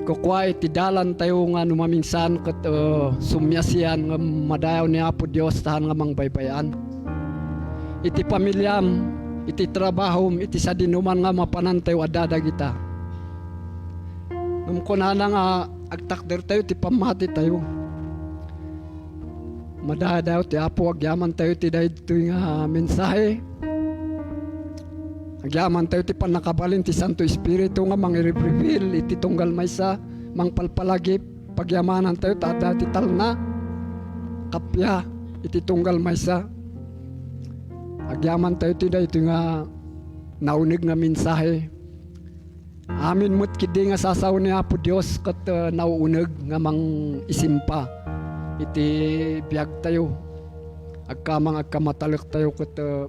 kukua iti dalantayo nga no mamingsan ket, uh, sumiasian nga madayaw ni Apo Dios tahan nga mangbaybay-an. Iti pamiliam, iti trabahom, iti sadinoman nga mapanantayo, adda dagita. Ngem kunana nga agtakdertayo ti pammatitayo. Madayadayaw ti Apo, agyamantayo ti daytoy nga mensahe. Agyamantayo ti pannakabalin ti Santo Espiritu nga mangiribreveal iti tunggal maysa, mangpalpalagip, pagyamanantayo ta adda ti talna, kappia iti tunggal maysa. Agyamantayo ti daytoy nga nauneg nga mensahe. Amin met ketdi nga sasao ni Apo Dios ket, uh, nauuneg nga mangisimpa iti biagtayo. Agkamang agkamatalektayo ket, uh,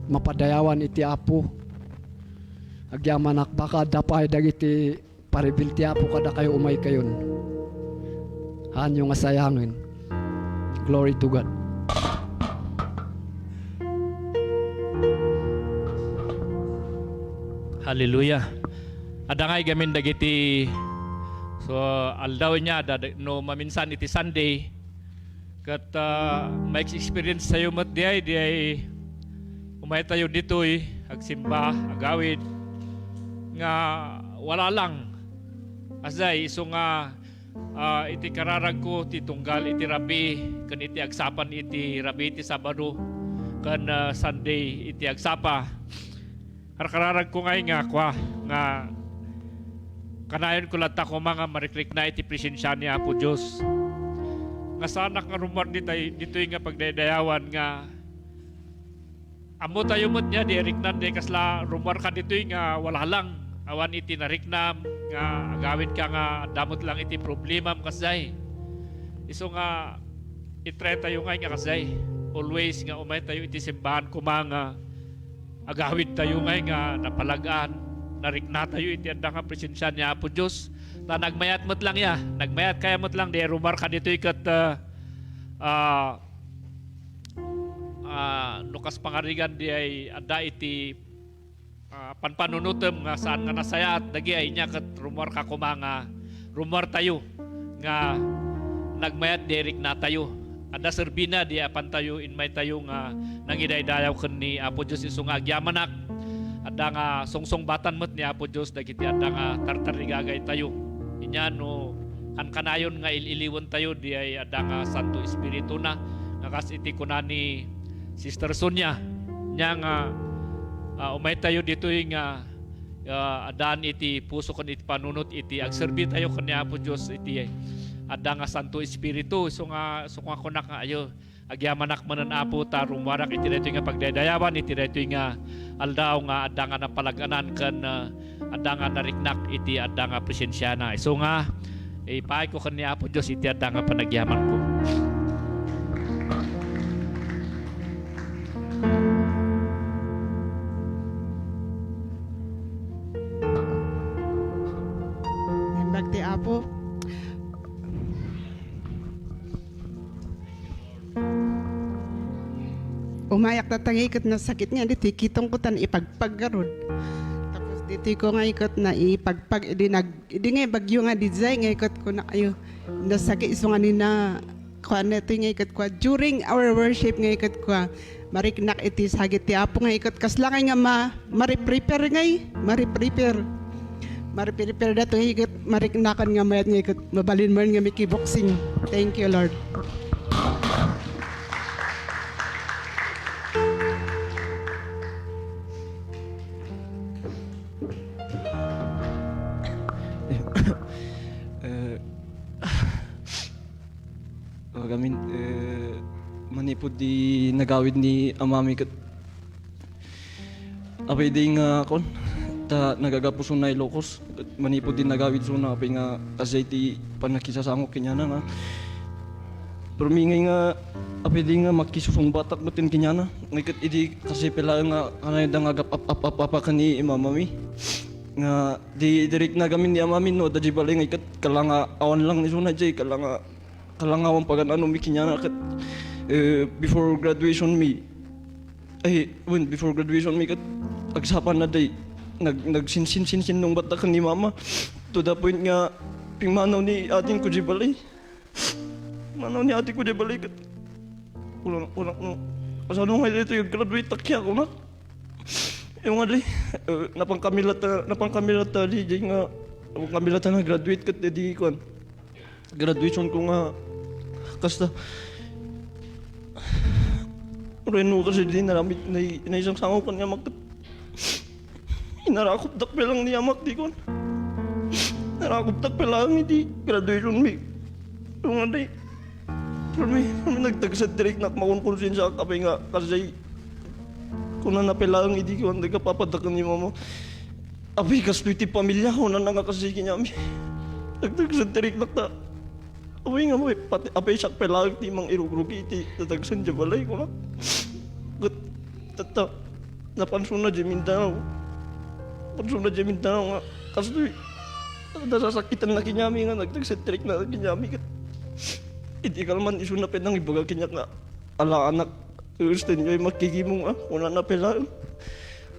mapadayawan iti Apo. Agyamanak, baka adda pay dagiti paribil ti Apo kadakayo umaykayon. Haanyo nga sayangen. Glory to God. Hallelujah. Adda ngay gamin dagiti, so, aldaw niya, da-, no maminsan iti Sunday, ket, ah, ma-experience tayo met diay, diay umay tayo ditoy, agsimba, agawid, nga wala lang. Asday, isu nga, ah, iti kararagko ti tunggal iti rabii ken iti agsapan iti rabii ti Sabado ken, ah, Sunday iti agsapa. Karkararagko ngay nga kua, nga kanayonko latta koma nga marikrikna iti presensia ni Apo Dios. Nga saanak nga rummuar ditay, ditoy nga pagdaydayawan nga ammo tayo met nia, di riknan, di kasla rummuarka ditoy nga wala lang. Awan iti nariknam nga agawidka nga adda met lang iti problemam kasjay. Isu nga i-try tayo ngay nga kasjay. Always nga umay tayo iti simbahan koma nga agawid tayo ngay nga napalag-an, narikna tayo iti adda nga presensia ni Apo Dios. Ta nagmayat met lang ya, nagmayat kaya met lang, di rummuarka ditoy ket, ah, ah, ah, no kas pangarigan di ay adda iti, ah, panpanunutem nga saan nga nasayaat, dagiti ay nia ket rummuarka koma nga rummuartayo nga nagmayat diay riknatayo. Adda serbina diay apantayo, immaytayo nga nangidaydayaw ken ni Apo Dios, isu nga agyamanak, adda nga sungsungbatan met ni Apo Dios dagiti adda nga tartarigagaytayo. Inya no kankanayon nga il-iliwentayo diay adda nga Santo Espirituna, nga kas iti kuna ni Sister Sonia, nia nga, ah, umaytayo ditoy nga, ah, addaan iti puso ken iti panunot iti agserbitayo ken ni Apo Dios iti adda nga Santo Espiritu. Isu nga, isu nga kunak nga, ayo, agyamanak manen, Apo, ta rummuarak iti daytoy nga pagdaydayawan, iti daytoy nga aldaw nga adda nga napalag-anan ken, ah, adda nga nariknak iti adda nga presensiana. Isu nga, ipaayko ken ni Apo Dios iti adda nga panagyamanko. Naimbag ti Apo. Umayak tatta nga iket nasakit nga ditoy kitongko tan ipagpag garud. Tapos ditoy ko nga iket naipagpag, idi nag-, idi nga bagyo nga diay nga iket ko na kayo. Nasakit isu nga nina, kuan na ito nga iket ko. During our worship nga iket ko, mariknak iti sagit ti Apo nga iket kasla nga ma-, mariprepare ngay, mariprepare. Mariprepare dato nga iket mariknakan nga mayat nga iket mabalin man nga mikiboxing. Thank you, Lord. Eh, agamin, eh, manipud di nagawid ni amami ket apay di nga, kon, ta nagagapu suna Ilocos. Manipud di nagawid suna, apay nga kasi ti pannakisasangok kenyana nga. Pero mi ngay nga, apay di nga makisusungbatak met ken kenyana. Ngay ket idi kasi pela nga kanay da nga agap-, ap-, ap-, ap-, apa ken ni amami. Nga di, direk na gamin ni amami no, adda di balay ngay ket kala nga awan lang ni suna di, kala nga kalangawan pagan-ano mi kenyana ket, eh, before graduation mi, ay, when, before graduation mi ket agsapa na day, nag-, nagsinsin-sinsin nung bata ken ni mama, to the point nga pimanaw ni ating ko di balay. Manaw ni ating ko di balay ket, kunak, kunak no, kasano nga ito yung graduate takya, kunak. Yung nga di, eh, napangkamilat, napangkamilat, di, di nga, napangkamilat na graduate ket, di, kuan. Graduation ko nga, kasta, reno kasi di naramit, na, naisang sango kanya magkat-, inarakupdak pa lang ni amak, di kon. Narakupdak pa lang iti graduation mi. Yung nga di, kami, kami nagtagsa direk nak makunkonsensya, kami nga, kasi, kuna na pa lang, idi kon, nagkapapadakan ni mama. Abi, kastoy ti pamilya ko, nana nga kasi kinyami. Nagtagsa direk nak ta. Awi nga mo, pati, apay siak pay laeng ti mangirugrugi iti dadagsen di balay, kuna. Ket, tatta, napansuna di Mindanao. Pansuna di Mindanao nga, kastoy, nasasakitan na kinyami nga, nagtagsetrik na kinyami ket. Iti kalman, isu na pay nangibaga kaniak nga, ala anak, Kristian, yoy makikimong, ah, kuna na pay laeng.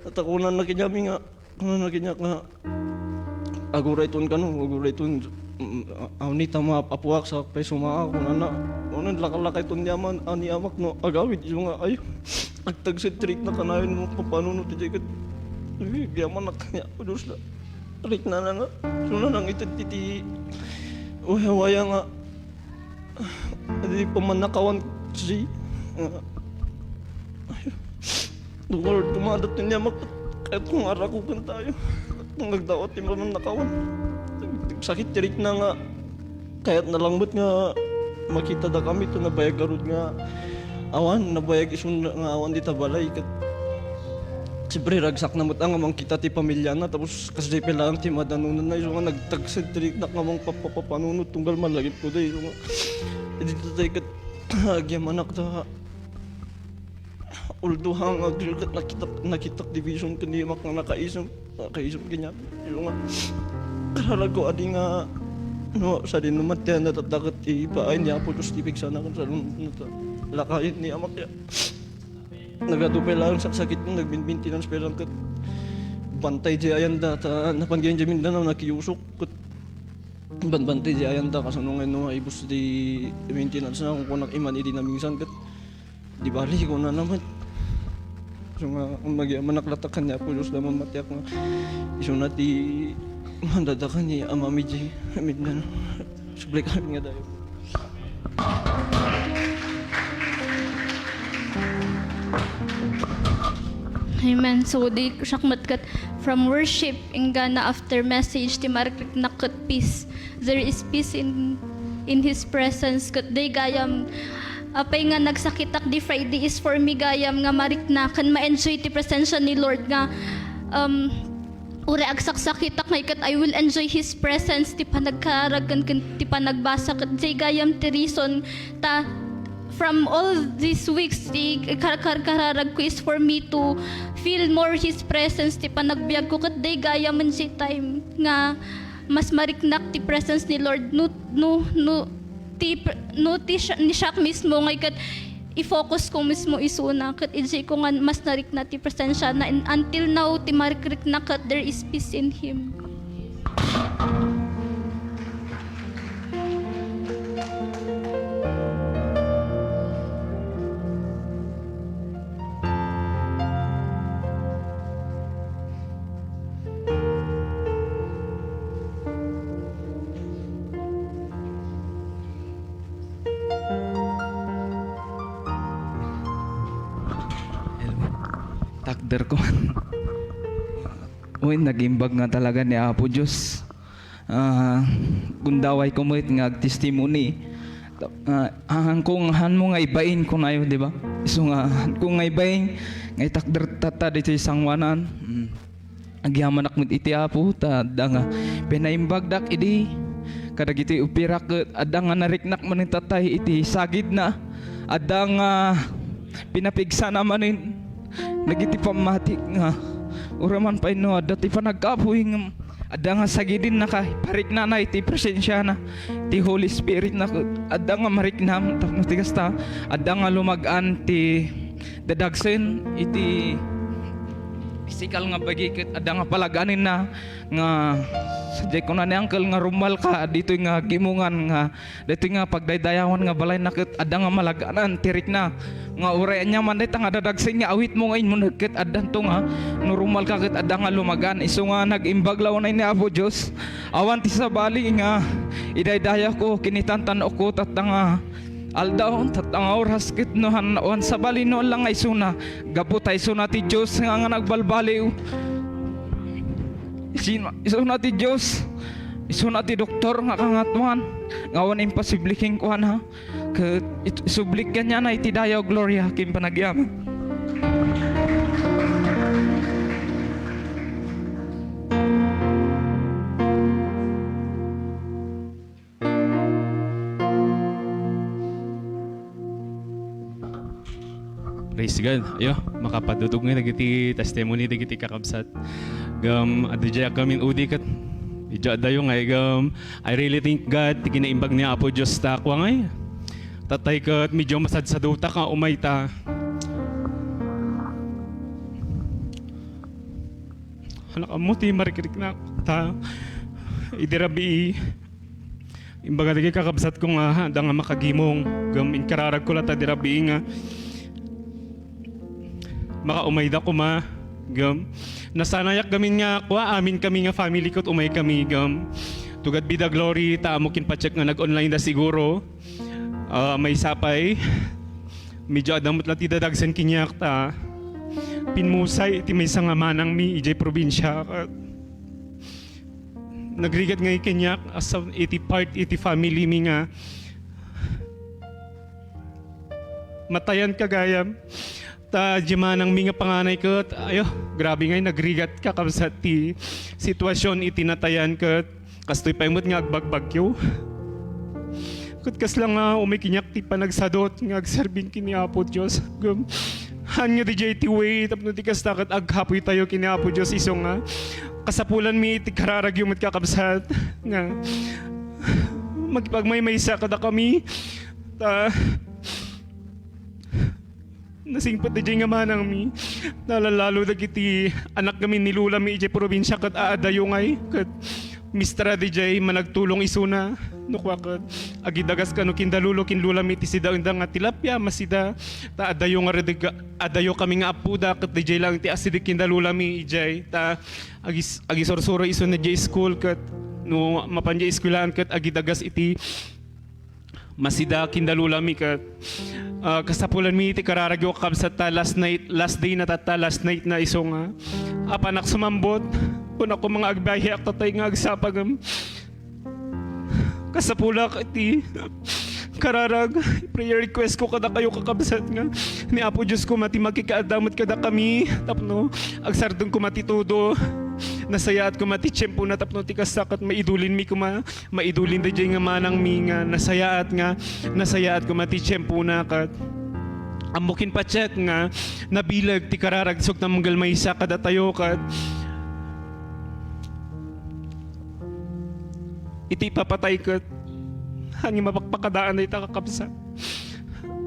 Tatta, kuna na kinyami nga, Kunana kaniak nga, "Agurayton kano, agurayton, mm, a-, awni ta maapuak sa pay sumaak," kunana. Kunana, "Lakalakayton ni ama, a, ni amak no agawid," isu nga, "Ay, agtagset ti rikna kanayon mo, papanunot ti jaket." Uy, di amanak kaniak, Diyos na. Rikna na nga. Isu na nang ited iti waya-waya nga, Adi pamannakawan si, ah, ay, Lord, kumadat ni amak, kayat kong arakukan tayo. Kung nagdawat ti pamannakawan. Sakit ti rikna nga, kayat na lang met nga makita da kami, to nabayag garud nga awan, nabayag isun nga awan dita balay. Ket, siyempre, ragsak na met nga mangkita ti pamilya na, tapos Kasdiay pay laeng ti madanonanna, isu nga nagtagset ti riknak nga mangpapapanunot tunggal malagipko da, isu nga. Idi tatay ket agyamanak ta, although nga agriyo ket nakitak, nakitak division ken ni amak nga nakaisem, nakaisem kaniak. Isu nga, kararagko adi nga, no, sadino man ti natattaket ti paay ni Apo Dios ti pigsanakan, sadino nata-, lakayen ni amak ya. Nagadu pay laeng saksakit, nagmaintenance pay laeng ket bantay di ayanda, ta napan gayan di Mindanao, nakiyusok ket banbantay di ayanta, kasano nga no maibus di maintenance na, kung kunak iman idi namingsan ket di bali ko na naman. So nga, kung magyamanak latak kanya po Diyos, lamang matiyak nga isuna ti mandadakan ni Ama mi di amin na. Subli kami nga dayo. Amen. So, di siak met ket from worship, inggana after message, ti mariknak ket peace. There is peace in, in His presence. Ket di gayam, apay nga nagsakitak di Friday is for me gayam nga marikna, ken ma-enjoy ti presensya ni Lord nga, um, Uray agsaksakitak ngay ket I will enjoy His presence, ti panagkararag ken, ken ti panagbasa ket diay gayam ti reason ta from all these weeks, ti kar-, kar-, kararag ko is for me to feel more His presence, ti panagbiag ko ket diay gayam diay time nga mas mariknak ti presence ni Lord no, no, no, ti pr-, no ti siak, ni siak mismo ngay ket i-focus ko mismo isuna, ket idiay ko nga mas narikna ti presensya na. And until now, ti marikrikna ket there is peace in Him. Hello. Takder ko. Uy, nagimbag nga talaga ni Apo Diyos. Ah, gundaway ko met nga agtestimony. Ah, ah, kung han mo nga ibain kunayo, di ba? Isu nga, han ko nga ibain, nga itakder tatta ditoy sangoanan. Mm. Agyamanak met iti Apo, ta adda nga pinaimbagdak idi kadagiti opera ket adda nga nariknak manen tatay iti sagidna. Adda nga pinapigsana manen dagiti pammatik nga uray man pay no adda ti panagkapuy ngem adda nga sagidenna ket pariknana iti presensiana ti Holy Spirit na ket adda nga mariknam tapno ti kasta adda nga lumag-an ti dadagsen iti physical nga bagi ket adda nga palaganenna nga sadiay kuna ni Uncle nga rumalka ditoy nga gimongan nga daytoy nga pagdaydayawan nga balayna ket adda nga malaganan ti rikna nga uray ania man dayta nga dadagsen nga awitmo nga inmuneg ket addanto nga no rumalka ket adda nga lumagan isu nga nag-imbag la unay ni Apo Dios. Awan ti sabali nga idaydayawko, kinitantan-okko tatta nga aldaw, tatta nga oras ket no han-, awan sabali no alla nga isuna, gapu ta isuna ti Dios nga, nga nagbalbaliw. Isuna, isuna ti Dios, isuna ti doktor nga kangatoan, nga awan imposible kenkuana. Ket it-, isublik kaniana iti dayaw, gloria, ken panagyaman. Praise God. Ayo, makapadudog nga dagiti testimony dagiti kakabsat. Gam, adda diay aggamin udi ket idiay addayo nga, gam, I really thank God ti kinaimbag ni Apo Dios ta kua ngay. Tatay ket medyo masadsadutak nga umay ta. Anak ammo ti marikriknak ta idi rabii. Imbaga dagiti kakabsat ko nga adda nga makagimong, gam inkararag ko latta idi rabii nga makaumayda koma, gam. Nasanayak gamin nga, kua, amin kami nga family ket umay kami, gam. To God be the glory, ta ammo kin patiek nga nag-online da siguro. Ah, maysa pay, medyo adda met la ti dadagsen kaniak ta pinmusay iti maysa nga manangmi idiay probinsia. Ket nagrigat ngay kaniak as a, iti part iti family mi nga matayan ka gayam. Ta diay manangmi nga panganay ket, ayo, grabe ngay nagrigat kakabsat ti sitwasyon iti natayan ket kastoy pay met nga agbagbagyo. Ket kasla nga umay kaniak ti panagsadut nga agserbin ken ni Apo Dios. Gam, han nga didiay ti way tapno ti kasta ket agkapuaytayo ken ni Apo Dios isu nga kasapulanmi iti kararagyo met kakabsat nga makipagmaymaysa kadakami. Ta nasingpet daydiay nga manangmi. Nalalo dagiti anak gamin ni lolami idiay probinsia ket aadayo ngay ket Mistra, dijay managtulong isuna. No kua ket agidagas kano ken da lolo ken lola mi ti sidaenda nga tilapia, masida. Ta adayo nga redeg, adayo kami nga appoda, ket dijay lang ti asideg ken da lola mi, ijay. Ta agis-, agisursuro isuna dijay school, ket no mapan dijay eskwelahan ket agidagas iti masida ken da lola mi ket, ah, kasapulan mi ti kararagyo, kakabsat, ta last night, last day na tatta, last night na isu nga apanak sumambot. Kunakon nga agbiaheak tatay nga agsapa ngem kasapulak iti kararag. Prayer request ko kadakayo, kakabsat, nga ni Apo Dios koma ti makikaadda met kadakami tapno agsardeng koma ti todo. Nasayaat koma ti tiempona tapno ti kasta ket maidulin mi koma, maidulin daydiay nga manang mi nga nasayaat nga, nasayaat koma ti tiempona ket ammo ken patiek nga nabileg ti kararag ti suknang manggal maysa kadatayo ket iti ipapatay ket haan nga mapakpakadaan dayta, kakabsat.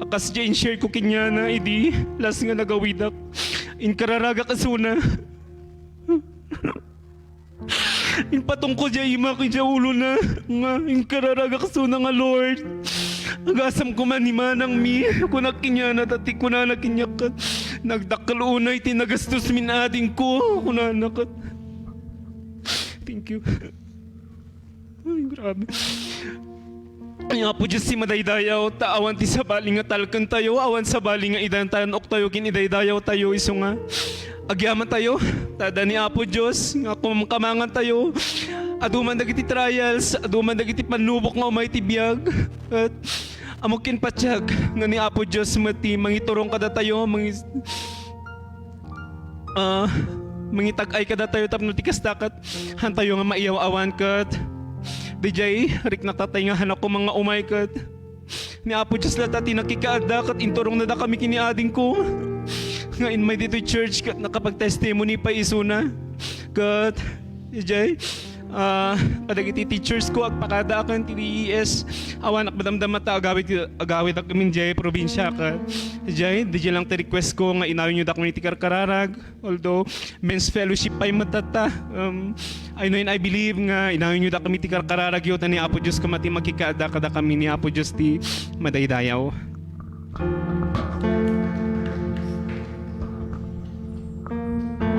A kas diay in-share ko kaniana idi last nga nagawidak, inkararagak isuna. Impatungko diay imak idiay ulona nga inkararagak isuna nga, "Lord, agasam koma ni manang mi," kunak kaniana, ta ti kunana kaniak ket, "Nagdakkel unay ti nagastos min adingko," kunana ket. Thank you. Ay, grabe. Ni Apo Dios ti madaydayaw, ta awan ti sabali nga talkentayo, awan sabali nga idantanoktayo ken idaydayawtayo, isu nga agyamantayo, ta adda ni Apo Dios nga kumkamangantayo. Adu man dagiti trials, adu man dagiti pannubok nga umay ti biag. Ket ammo ken patiek nga ni Apo Dios met ti mangiturong kadatayo, mangi-, ah, mangitag-ay kadatayo tapno ti kasta ket haantayo nga maiyaw-awan ket diay riknak tatay nga haanakon nga umay ket ni Apo Dios latta ti nakikaadda ket inturongna dakami ken ni adingko nga immay ditoy church ket nakapagtestimony pay isuna ket diay, ah, kadagiti teachers ko agpakadaaken ti D E S. Awanak madamdama ta agawid, agawidak min diay probinsia ket diay, diay lang ti request ko nga inawinyo dakami ti karkararag. Although men's fellowship pay met tatta, um, I know and I believe nga inawinyo dakami ti karkararagyo ta ni Apo Dios koma ti makikaadda kadakami ni Apo Dios ti madaydayaw.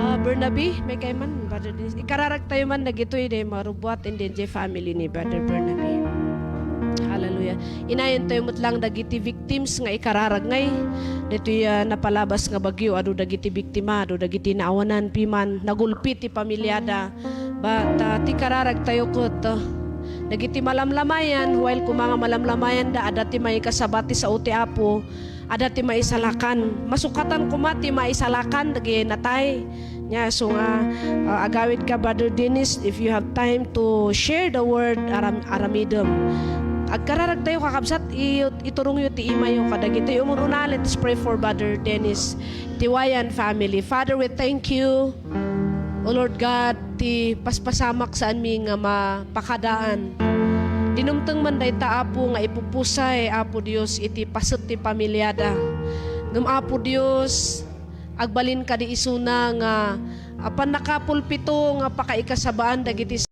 Ah, Bernabe, may kay man, Brother Dennis. Ikararag tayo man dagitoy diay marubuat in diay family ni Brother Bernabe. Hallelujah. Inayon tayo met lang dagiti victims nga ikararag ngay ditoy, ah, napalabas nga bagyo. Adu dagiti biktima, adu dagiti naawanan piman, nagulpi ti pamiliada. But, ah, ti kararag tayo ket, ah, dagiti malamlamayan, while koma nga malamlamayanda, adda ti maikasaba ti sao ti Apo, adda ti maisalakan. Masukatan koma ti maisalakan dagiti natay. Nia, isu nga, ah, agawid ka, Brother Dennis, if you have time to share the word, aram-, aramidem. Agkararag tayo, kakabsat, i-, iturongyo ti imayo kadagiti umuna. Let's pray for Brother Dennis, ti Wayan family. Father, we thank you, O Lord God, ti paspasamak saanmi nga mapakadaan. Dinumteng man dayta, Apo, nga ipupusay, Apo Dios, iti paset ti pamiliada. Ngem, Apo Dios, agbalin kadi isuna nga, ah, pannakapulpito nga pakaikasabaan dagiti